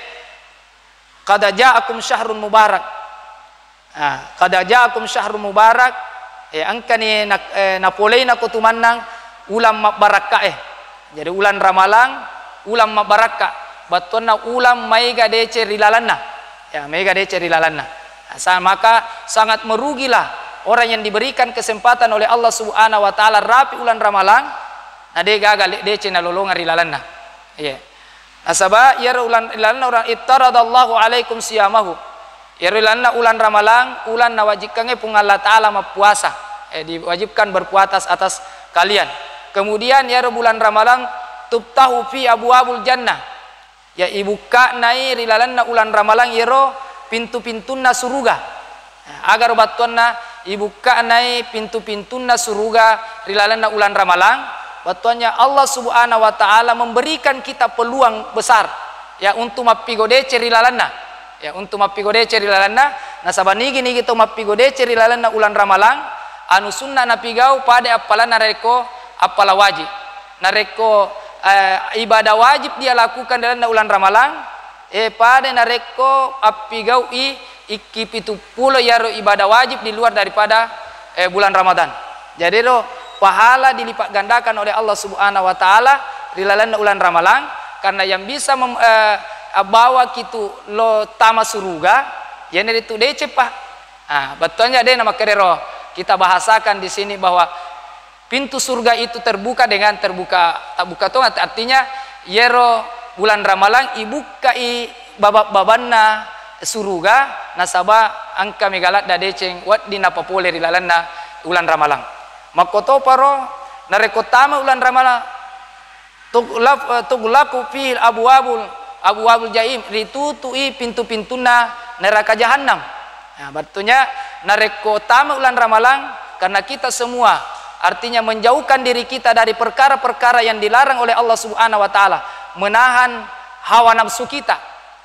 "Qad ja'akum syahrun mubarak." Ah, "Qad ja'akum syahrun mubarak." Eh, engkani na-, eh, napoleina ko tumannang ulang mabbarakka e. Jadi ulang Ramalang, ulang mabbarakka. Battuanna ulang maega deceng ri lalenna. Ya, maega deceng ri lalenna. Nah, sa-, maka sangat merugilah orang yang diberikan kesempatan oleh Allah Subhanahu wa Ta'ala rapi ulang Ramalang, na de gaga le-, deceng nalolongeng ri lalenna. Iya. Nasaba iyaro ulan-, ri lalenna ulang, "Iftaradallahu alaikum siyamahu." Iyaro ri lalenna ulang Ramalang, ulang nawajibkangnge Puang Allah Ta'ala mappuasa. Eh, diwajibkan berpuasa atas kalian. Kemudian iyaro bulan Ramalang, "Tuftahu fi abwabul jannah." Ya, ibukka'nai ri lalenna ulang Ramalang iyaro pintu-pintunna suruga. Agaro battuanna ibukka'nai pintu-pintunna suruga ri lalenna ulang Ramalang, battuannya Allah Subhanahu wa Ta'ala memberikan kita peluang besar, ya, untuk mappigodece ri lalenna. Ya, untuk mappigodece ri lalenna, nasaba nigi-nigi to mappigodece ri lalenna ulang Ramalang, anu sunna napigau pada appalanna rekko appala wajib. Narekko, eh, ibadah wajib dia lakukan ri lalenna ulang Ramalang, eh, pada narekko appigau'i ikki pitu pulo iyaro ibadah wajib di luar daripada, eh, bulan Ramadan. Jadi ro pahala dilipat gandakan oleh Allah Subhanahu wa Ta'ala ri lalenna ulang Ramalang, karena yang bisa mem-, eh, bawa kitu lo tama suruga, iyanaritu deceng pa. Ah, bettuannya de namakkedero kita bahasakan di sini bahwa pintu surga itu terbuka dengan terbuka, tabbuka tong, artinya iyero bulan Ramalang ibukkai baba-, babanna suruga, nasaba engka mega ladda deceng wedding napapole ri lalenna ulang Ramalang. Makkotoparo narekko tama ulang Ramalang, tughlaq-, eh, tughlaqu fihil abwabul, abwabul jahim, ritutui pintu-pintunna neraka jahannam. Nah, bettunya narekko tama ulang Ramalang, karena kita semua artinya menjauhkan diri kita dari perkara-perkara yang dilarang oleh Allah Subhanahu wa Ta'ala, menahan hawa nafsu kita.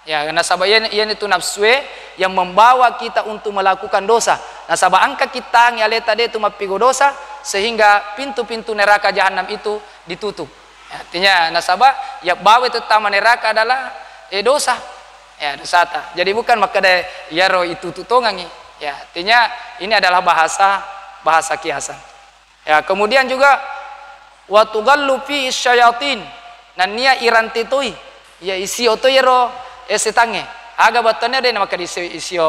Ya, nasaba iyan-, iyanitu nafsue yang membawa kita untuk melakukan dosa. Nasaba engka kitangi aleta de tu mappigo dosa, sehingga pintu-pintu neraka jahannam itu ditutup. Artinya, nasaba yabbawa itu tama neraka adalah, eh, dosa. Ya, dosata. Jadi bukan makkeda iyaro itutu tongangi. Ya, artinya ini adalah bahasa, bahasa kiasan. Ya, kemudian juga, "Wa tughallu fi syayatin." Nennia irantetoi. Ya, isio to iyaro, eh, setangnge. Aga battuanna de makkeda isio, isio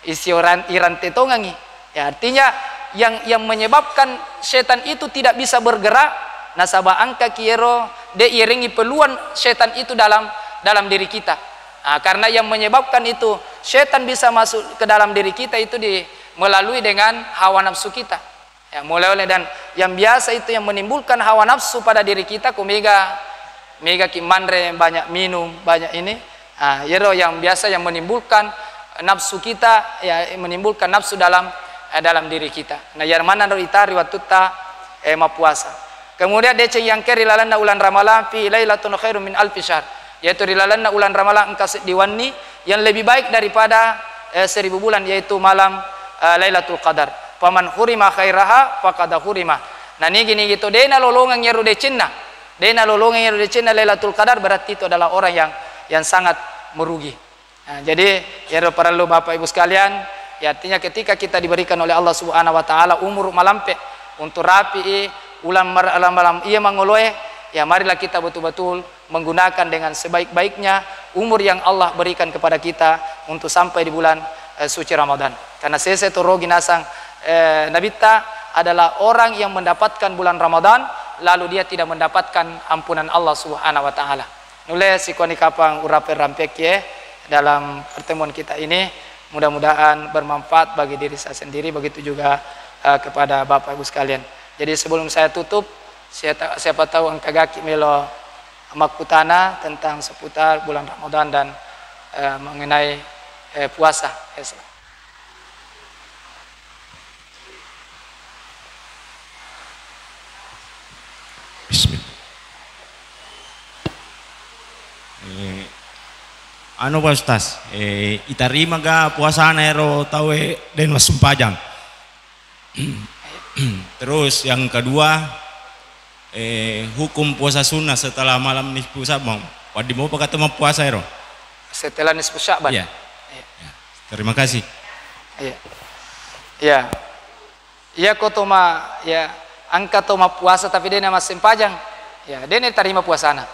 isio ran-, irante tongangi. Ya, artinya yang, yang menyebabkan setan itu tidak bisa bergerak, nasaba engka kiero de iyarengi peluang setan itu dalam, dalam diri kita. Nah, karena yang menyebabkan itu setan bisa masuk ke dalam diri kita itu di, melalui dengan hawa nafsu kita. Ya, mulai oleh dan yang biasa itu yang menimbulkan hawa nafsu pada diri kita, ku mega, mega ki manre, banyak minum, banyak ini. Ah, iyaro yang biasa yang menimbulkan nafsu kita, ya, menimbulkan nafsu dalam, eh, dalam diri kita. Nah, iyaro maneng ro itari wattutta, eh, mappuasa. Kemudian deceng yang keri lalenna ulang Ramalang fi lailatun khairum min alfi syahr, yaitu ri lalenna ulang Ramalang engka seddi wenni yang lebih baik daripada, eh, seribu bulan, yaitu malam, eh, Lailatul Qadar. Faman hurima khairaha faqad hurima. Nah, nigi-nigi to de nalolongeng iyaro decenna, de nalolongeng iyaro decenna Lailatul Qadar, berarti itu adalah orang yang, yang sangat merugi. Nah, jadi, iyaro parellu Bapak Ibu sekalian, ya, artinya ketika kita diberikan oleh Allah Subhanahu wa Ta'ala umur malampe untuk rapi'i ulang mar-, malam, malam iya mangoloe, ya, marilah kita betul-betul menggunakan dengan sebaik-baiknya umur yang Allah berikan kepada kita untuk sampai di bulan, eh, suci Ramadan. Karena sese to rogi nasang, eh, Nabitta adalah orang yang mendapatkan bulan Ramadan, lalu dia tidak mendapatkan ampunan Allah Subhanahu wa Ta'ala. Nulle sikuani kapang urape rampekkie dalam pertemuan kita ini, mudah-mudahan bermanfaat bagi diri saya sendiri, begitu juga, eh, kepada Bapak Ibu sekalian. Jadi sebelum saya tutup, siapa, siapa tahu engka gaki melo makkutana tentang seputar bulan Ramadan dan, eh, mengenai, eh, puasa. Bismillah. Eh, anu, Pak Ustaz, eh, itarima ga puasana ero tauwe den massumpajang? Terus yang kedua, eh, hukum puasa sunnah setelah malam nisfu Sya'ban. Wedding mopa ka to mappuasa ero? Setelah nisfu Sya'ban. Iya. Iya. Ya. Terima kasih. Iya. Iya. Iya, ko to ma-, ya, engka to mappuasa tapi de' na massempajang. Ya, de' na tarima puasana.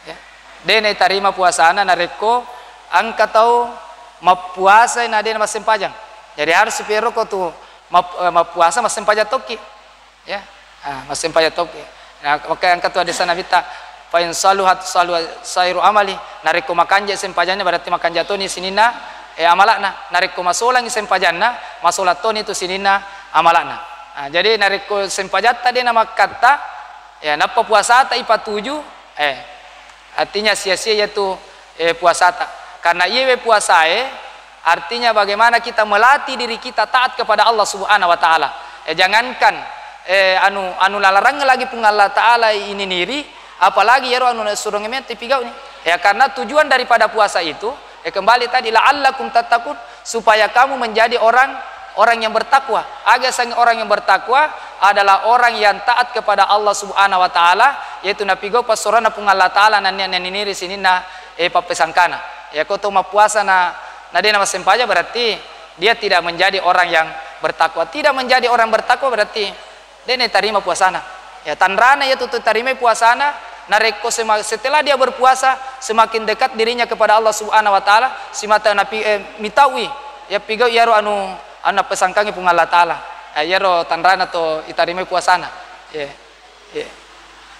Ya. De' na tarima puasana narekko engka tau mappuasa na de' na massempajang. Jadi harus pi ero ko tu map-, eh, mappuasa massempajang tokki. Ya. Ah, massempajang tokki. Nah, maka engka tu hadis Nabitta, "Fa in saluhat saluha sairu amali." Narekko makanja sempajanna berarti makanja toni sininna, eh, amalakna. Narekko masolangi sempajanna, masolang toni tu sininna amalakna. Ah, jadi narekko sempajatta de' na makkatta, ya, nappa puasata ipatuju, eh, artinya sia-sia yatu, eh, puasata. Karena iyewe puasae, artinya bagaimana kita melatih diri kita taat kepada Allah Subhanahu wa Ta'ala. Eh, jangankan, eh, anu, anu lalarang lagi Puang Allah Ta'ala ininiri, apalagi yero anu surungnge mette pigauni. Ya, karena tujuan daripada puasa itu, eh, kembali tadi, "La'allakum tattaqun", supaya kamu menjadi orang, orang yang bertakwa. Aga sangi orang yang bertakwa adalah orang yang taat kepada Allah Subhanahu wa Ta'ala, yaitu napigau passuroanna Puang Allah Ta'ala nennia naniniri sininna, eh, pappesangkana. Ya, ko to mappuasa na, na de' na massempajang berarti dia tidak menjadi orang yang bertakwa. Tidak menjadi orang bertakwa berarti de' na tarima puasana. Ya, tanrana yatu tu tarimai puasana, narekko sema-, setelah dia berpuasa, semakin dekat dirinya kepada Allah Subhanahu wa Ta'ala, simata napi-, eh, mitaui, ya, pigau iyaro anu, anu napesangkangi Puang Allah Ta'ala. Eh, iyaro tanrana to itarimai puasana. Ya. Ya.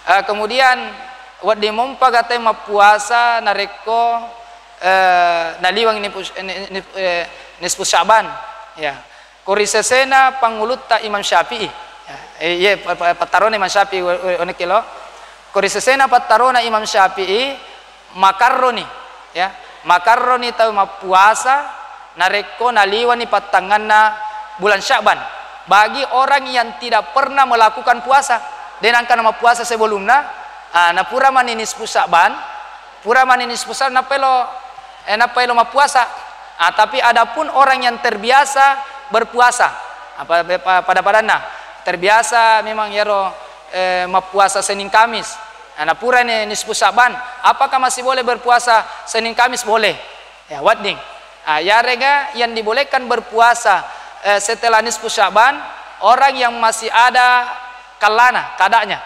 Eh, kemudian, wedding mompa gatai mappuasa narekko, eh, naliwang nipu-, ni-, ni-, eh, nisfu Sya'ban. Ya. Ko ri sesena pangulutta Imam Syafi'i. Ya, eh, iye, pa-, pa-, pattarona Imam Syafi'i, we-, we-, wenekke lo. Ko ri sesena pattarona Imam Syafi'i, makarroni, ya. Makarroni tau mappuasa narekko naliwani pattanganna bulan Sya'ban. Bagi orang yang tidak pernah melakukan puasa, de' nangka namappuasa sebelumna, ah, napura mani nisfu Sya'ban, Pura mani nisfu Sya'ban, nappa elo, eh, nappa elo mappuasa. Ah, tapi adapun orang yang terbiasa berpuasa, apa, pa-, pada-padanna, terbiasa memang iyaro, eh, mappuasa Senin Kamis. Nah, napurani nisfu Sya'ban, apakah masih boleh berpuasa Senin Kamis? Boleh. Ya, wedding. Ah, yarega yang dibolehkan berpuasa, eh, setelah nisfu Sya'ban, orang yang masih ada kallana, kadanya.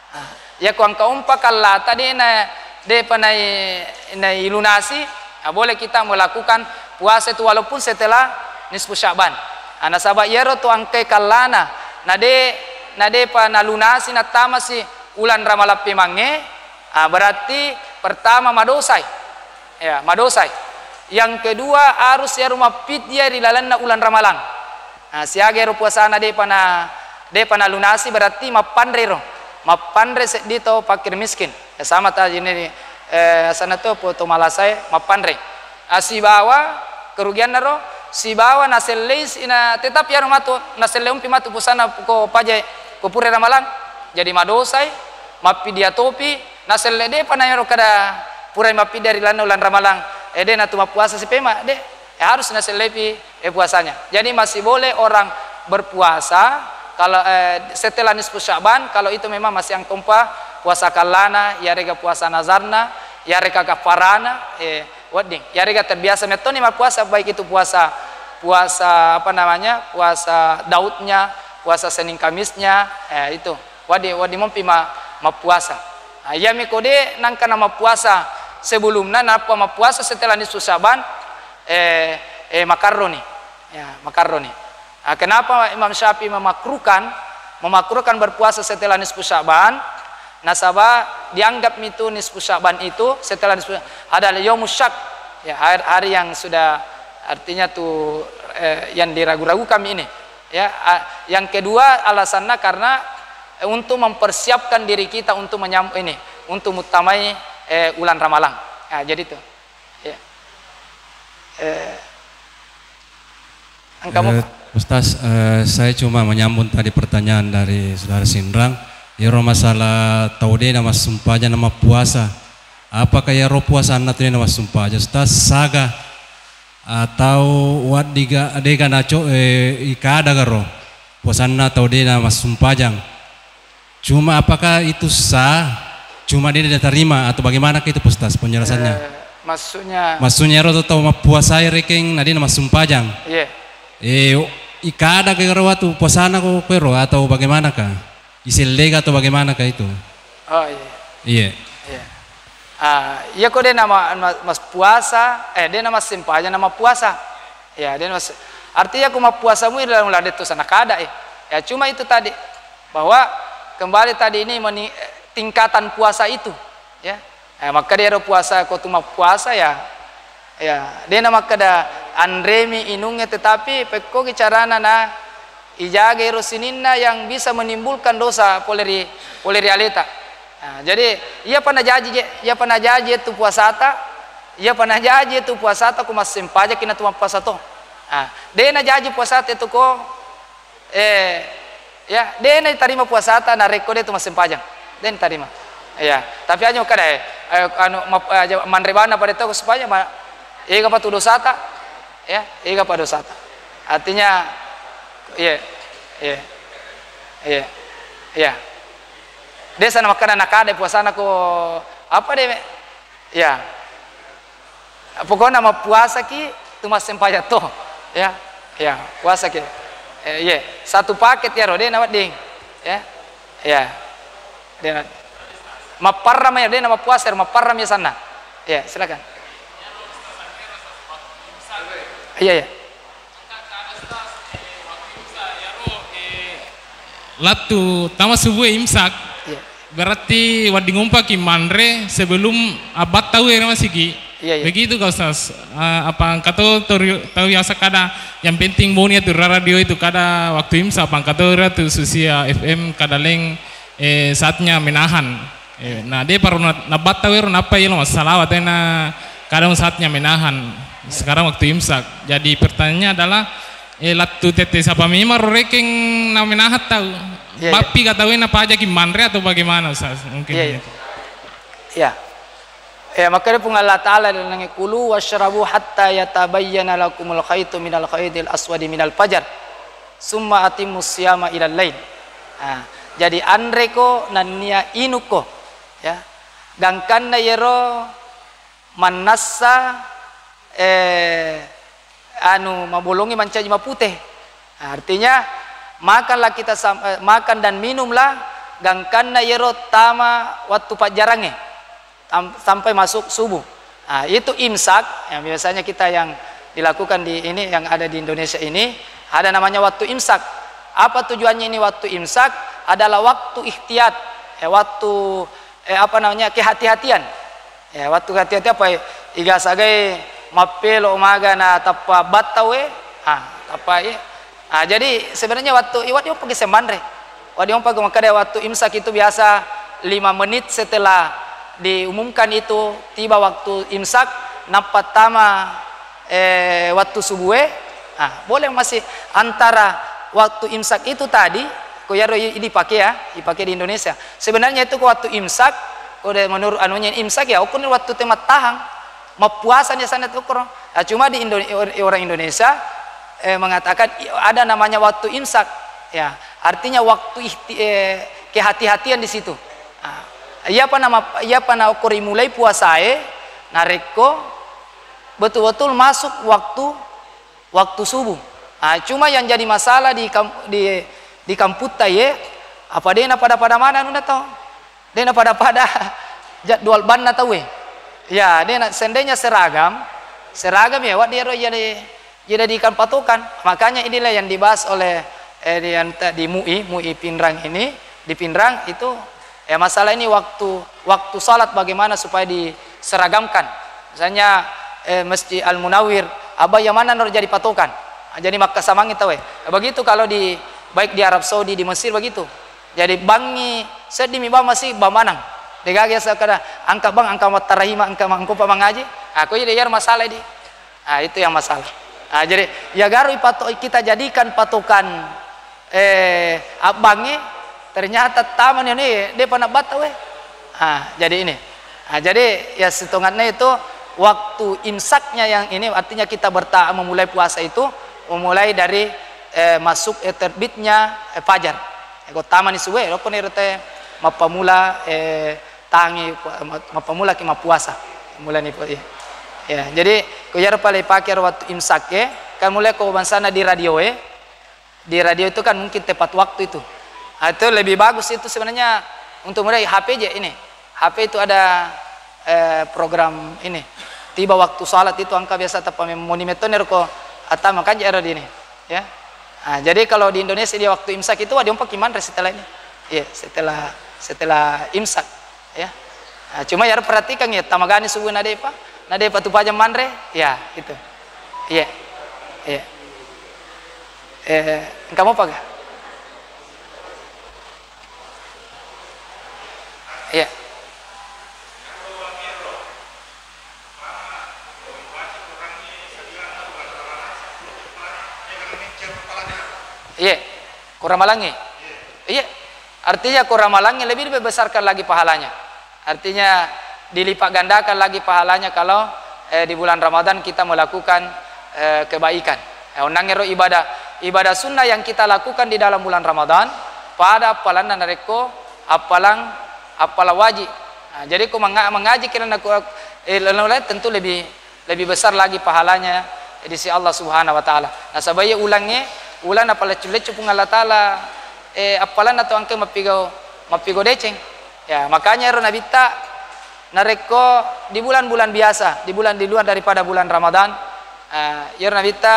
Ah, iya ko engka umpa kallata de' na, de'pa nai-, nailunasi, ah, boleh kita melakukan puasa itu walaupun setelah nisfu Sya'ban. Ah, nasaba iyaro to engkai kallana, na de', na de'pa nalunasi nattamasi ulang Ramalang pemangnge, ah, berarti pertama madosai. Ya, madosai. Yang kedua, harus iyaro mappidya ri lalenna ulang Ramalang. Ah, siaga ero puasana de'pa na, de'pa nalunasi, berarti mappanre ro. Mappanre seddi to fakir miskin. Ya, sama ta ini, eh, sana to po to malasae mappanre. Ah, sibawa kerugianna ro, sibawa nasellei si-, na tetap iyaro matu, naselle umpi matu puasana ko pajae, ko pura Ramalang. Jadi madosai, mappidya topi, naselle de'pa na ero kada purai mappidya ri lalenna ulang Ramalang. Eh, de' natu mappuasa sipema, de'. Eh, harus nasellepi, eh, puasanya. Jadi masih boleh orang berpuasa kalau, eh, setelah nisfu Sya'ban, kalau itu memang masih engka umpa puasa kallana, yarega puasa nazarna, yarega kafarana, eh, wedding. Yarega terbiasa mettoni mappuasa, baik itu puasa, puasa apa namanya, puasa Daudnya, puasa Senin Kamisnya, eh, itu. Wedding, wedding mompi ma-, mappuasa. Ah, iyami ko de' nangka namappuasa sebelumna, nappa mappuasa setelah nisfu Sya'ban, eh, eh, makarroni. Ya, makarroni. Ah, kenapa Imam Syafi'i memakruhkan, memakruhkan berpuasa setelah nisfu Sya'ban? Nasaba dianggap itu nisfu Sya'ban itu setelah nisfu adalah yaumus syak. Ya, hari, hari yang sudah artinya tu, eh, yang diragu-ragukan ini. Ya, a-, yang kedua alasannya karena, eh, untuk mempersiapkan diri kita untuk menyambut ini, untuk muttamai, eh, ulang Ramalang. Nah, jadi itu. Ya. Eh, engka mo, eh, Pak? Ustaz, eh, saya cuma menyambung tadi pertanyaan dari Saudara Sinrang. Iyaro masalah tau de' namassumpajang namappuasa. Apakah iyaro puasanna tu de' namassumpajang, Ustaz? Saga atau waddiga, dega naco-, eh, ikadagaro puasanna tau de' namassumpajang? Cuma apakah itu sah? Cuma de' natarima atau bagaimanakah itu, Pak Ustaz, penjelasannya? Eh, maksudnya Maksudnya ero tau mappuasai rekeng na de' namassumpajang. Iya. Eh, ikada ke ero watu puasana ko kuero atau bagaimanakah? Isellega atau bagaimanakah itu? Oh, iya. Iya. Iya. Ah, iya ko de' nama, ma-, mas puasa, eh, de' namassempajang nama puasa. Ya, de' namas-, artinya ko mappuasa mui dalam lade tu sana kada, eh. Ya, cuma itu tadi, bahwa kembali tadi ini meni-, eh, tingkatan puasa itu, ya. Eh, makkeda ero puasa ko tu mappuasa, ya. Ya, de' namakkeda anremi inungnge, tetapi pekkogi carana na ijaga ero sininna yang bisa menimbulkan dosa pole ri, pole ri aleta. Nah, jadi, iyapa najaji je, iyapa najaji tu puasata, iyapa najaji tu puasata ko massempajaki na tu mappuasa to. Nah, de' najaji puasata tu ko, eh, ya, de' natarima puasata narekko de' tu massempajang. De' natarima. Ya, tapi aja kada, eh, eh, anu, map-, aja manre bana pada to supaya ma-, ega pa tu dosata, ya, ega pa dosata. Artinya, iya, iya, iya, iya. De' sana makkeda nakada puasana ko apa de', ya. Pokokna mappuasaki tu massempajang to. Ya. Ya, puasaki. Eh, iya. Satu paket ya ro, de' nawedding. Ya. Ya. De' na-, mapparrama ya, de' namappuasa ro, mapparrama ya sanna. Ya, silakan. Iya, iya. Lattu tama subuh imsak. Iya. Berarti wedding umpaki manre sebelum abbattau ero masigi. Iya, iya. Begitu kah, Ustaz? Ah, apa engka to, to ri-, tau biasa kada yang penting boni tu radio itu kada waktu imsak, apa engka to radio tu Susia F M kada leng, eh, saatnya menahan. Eh, nah, de' paro na-, nabbattau ero nappa elo massalawa tena kadang saatnya menahan. Sekarang waktu imsak. Jadi pertanyaannya adalah, eh, lattu tette sapa memang ro rekeng na menahan tau? Iya, iya. Bappi ka tau e napajaki manre atau bagaimana, Ustaz? Mungkin iya, iya, begitu. Iya. Ya, makkeda Puang Allah Ta'ala dalam kulu wasyrabu hatta yatabayyana lakumul khaitu minal khaitil aswadi minal fajar. Summa atimmus siyama ilal lail. Nah, jadi anreko nennia inukko, ya. Gangkanna yero mannassa, eh, anu, mabolongngi mancaji mapute. Nah, artinya makanlah kita sam-, eh, makan dan minumlah gangkanna yero tama wattu pajjarangnge. Tam-, sampai masuk subuh. Nah, itu imsak yang biasanya kita yang dilakukan di ini, yang ada di Indonesia ini, ada namanya waktu imsak. Apa tujuannya ini waktu imsak? Adalah waktu ihtiyat, eh, waktu, eh, apa namanya, kehati-hatian. Ya, waktu kehati-hatian apa, eh, iga sagai mappelo maga na tappa battau, eh, ah, tappa, eh, Ah, jadi sebenarnya waktu iwat diompa gese manre. Wak diompa makkeda waktu imsak itu biasa lima menit setelah diumumkan itu tiba waktu imsak, nappa tama, eh, waktu subuh e. Ah, boleh masih antara waktu imsak itu tadi, ko yaro i-, dipake ya, dipake di Indonesia. Sebenarnya itu ko waktu imsak, ko de-, menurut anunya imsak ya, ukur waktu temattahang. Mappuasa ni sana tu koro. Ah, cuma di Indo-, orang Indonesia, eh, mengatakan i-, ada namanya waktu imsak. Ya, artinya waktu ihti-, eh, kehati-hatian di situ. Ah, iyapa nama, iyapa na okko rimulai puasae, narekko betul-betul masuk waktu, waktu subuh. Ah, cuma yang jadi masalah di kam-, di, di kamputta ye, apa dena pada-pada mana nuna to? Dena pada-pada jadwal banna tauwe. Ya, dena, seandainya seragam, seragam ya, wak diero iya di, dijadikan patokan. Makanya inilah yang dibahas oleh, eh, di, anta-, di MUI, MUI Pinrang ini, di Pinrang itu, eh, masalah ini waktu, waktu salat bagaimana supaya diseragamkan. Misalnya, eh, Masjid Al Munawir, apa yang mana nur jadi patokan. Ah, jadi makkasamangi tauwe. Begitu kalau di, baik di Arab Saudi, di Mesir begitu. Jadi bangngi seddimi bawang masi bawang manang. Degaga asa kada angka bang, angka mattarahima, angka mangkopa mangaji. Ah, ko ide yar masalah di. Ah, itu yang masalah. Ah, jadi ya garu ipato-, kita jadikan patokan, eh, abbangnge, ternyata taman ini depa nabatta we. Ah, jadi ini. Ah, jadi ya setongatnya itu waktu imsaknya yang ini artinya kita berta-, memulai puasa itu memulai dari, eh, masuk, eh, terbitnya, eh, fajar. Eko tamani suwe, lokko ni rete mappamula, eh, tangi, pu-, ma-, mappammulaki mappuasa. Mulani pu-, iya. Ya, jadi ko iyaro pale ipake ro wettu imsak e, kan mulai ko bangsana di radio e, di radio itu kan mungkin tepat waktu itu. Ah, itu lebih bagus itu sebenarnya untuk mulai H P je ini. H P itu ada, eh, program ini. Tiba waktu salat itu engka biasa tappa mem-, moni metto nero ko atta makanja ero di ini. Ya. Ah, jadi kalau di Indonesia dia waktu imsak itu wadi ompa ki manre setelah ini. Iya, setelah, setelah imsak. Ya. Ah, cuma ya perhatikan ya, tamagani subuh nadepa, nadepa tu pajang manre, ya itu. Iya. Iya. Eh, engka mopa ga? Iya. Iya. Ko ramalangnge. Iya. Artinya ko ramalangnge lebih dibesarkan lagi pahalanya. Artinya dilipat gandakan lagi pahalanya kalau, eh, di bulan Ramadan kita melakukan, eh, kebaikan. Eh, onnangngero ibadah, ibadah sunnah yang kita lakukan di dalam bulan Ramadan pada appalanna narekko appalang, appalang wajib. Nah, jadi ko menga-, mengaji kira naku, eh, lalu lain tentu lebih, lebih besar lagi pahalanya di sisi Allah Subhanahu wa Ta'ala. Nasaba iya ulangnge, ulang napaleccu-leccu Puang Allah Ta'ala, eh, appalanna to engka mappigau, mappigau deceng. Ya, makanya ero Nabitta narekko di bulan-bulan biasa, di bulan di luar daripada bulan Ramadan, eh, iyaro Nabitta,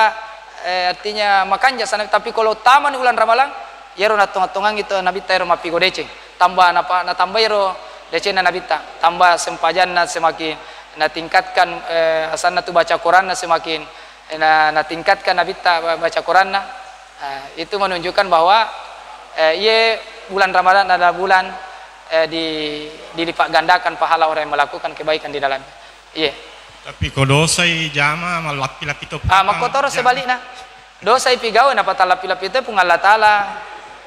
eh, artinya makanja sana, tapi kalau taman ulang Ramalang, iyaro natonga-tongangi to Nabitta ero mappigau deceng. Tambah napa-, natambah ero decenna Nabitta, tambah sempajanna semakin natingkatkan, eh, asanna tu baca Quranna semakin, eh, na-, natingkatkan Nabitta ba-, baca Quranna. Eh, itu menunjukkan bahwa, eh, iye bulan Ramadan adalah bulan, eh, di-, dilipat gandakan pahala orang yang melakukan kebaikan di dalamnya. Iye. Tapi ko dosai jama, mallappi-lappi to. Ah, makkotoro sebalikna. Dosai pigau, napatallappi-lappi to Puang Allah Ta'ala,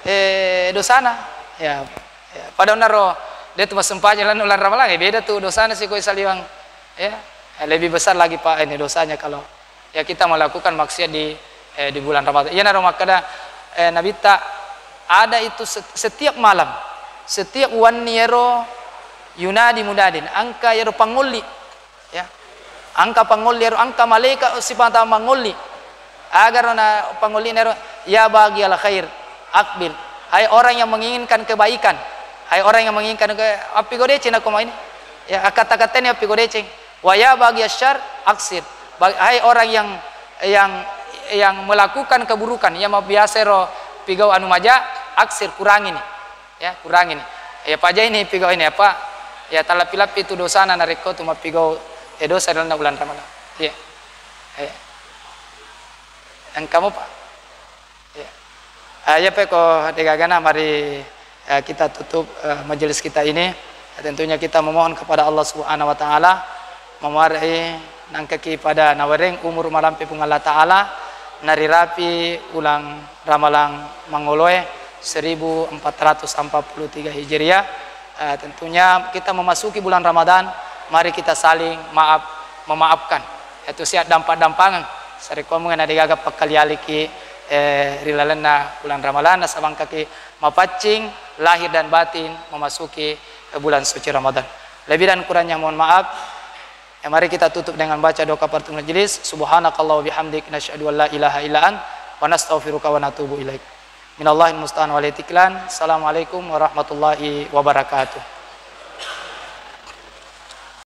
eh, dosana. Ya, ya. Pada onnaro, de tu massempajang lan ulang Ramalang, eh, beda tu dosana siko saliwang. Ya, eh, lebih besar lagi, Pak, ini dosanya kalau ya kita melakukan maksiat di, eh, di bulan Ramadan. Iyanaro makkeda, eh, Nabitta, ada itu set-, setiap malam, setiap wenni ero yunadi munadin, engka ero pangolli, ya. Engka pangolli ero, engka malaika sipata mangolli. Agar na pangolli ero, "Ya baghiyal khair, aqbil." Hai orang yang menginginkan kebaikan, hai orang yang menginginkan ke-, appigodeceng nako mai ini. Ya, kata-kata ini appigodeceng. "Wa ya baghiyasy syarr, aqsir." Ba-, hai orang yang, yang, yang melakukan keburukan, yang biasa ro pigau anu maja, aksir, kurangi ni. Ya, kurangi ni. Ya, paja ini pigau ini apa? Ya, talappi-lappi tu dosana narekko tu mappigau, ya, dosa dalam bulan Ramadan. Ya. Ya. Yang kamu, Pak? Ya. Ah, iya, Pak, ko degagana, mari, eh, kita tutup, eh, majelis kita ini. Tentunya kita memohon kepada Allah Subhanahu wa Ta'ala, mamarai nangkaki pada nawereng umur malampe Puang Allah Ta'ala, narirapi ulang Ramalang mangoloe seribu empat ratus empat puluh tiga Hijriah. Eh, tentunya kita memasuki bulan Ramadan, mari kita saling maaf, memaafkan. Itu siap dampak-dampangan. Sarekko mungkin ada gaga pakkali-aliki, eh, ri lalenna bulan Ramadan, nasabangkaki mapaccing lahir dan batin memasuki, eh, bulan suci Ramadan. Lebih dan kurangnya mohon maaf. Ya, mari kita tutup dengan baca doa kafaratul majlis. Subhanakallah wa bihamdik, nasyhadu an la ilaha illa ant, wa nastaghfiruka wa natubu ilaik. Minallahil musta'an wa alaihi tiklan. Assalamualaikum warahmatullahi wabarakatuh.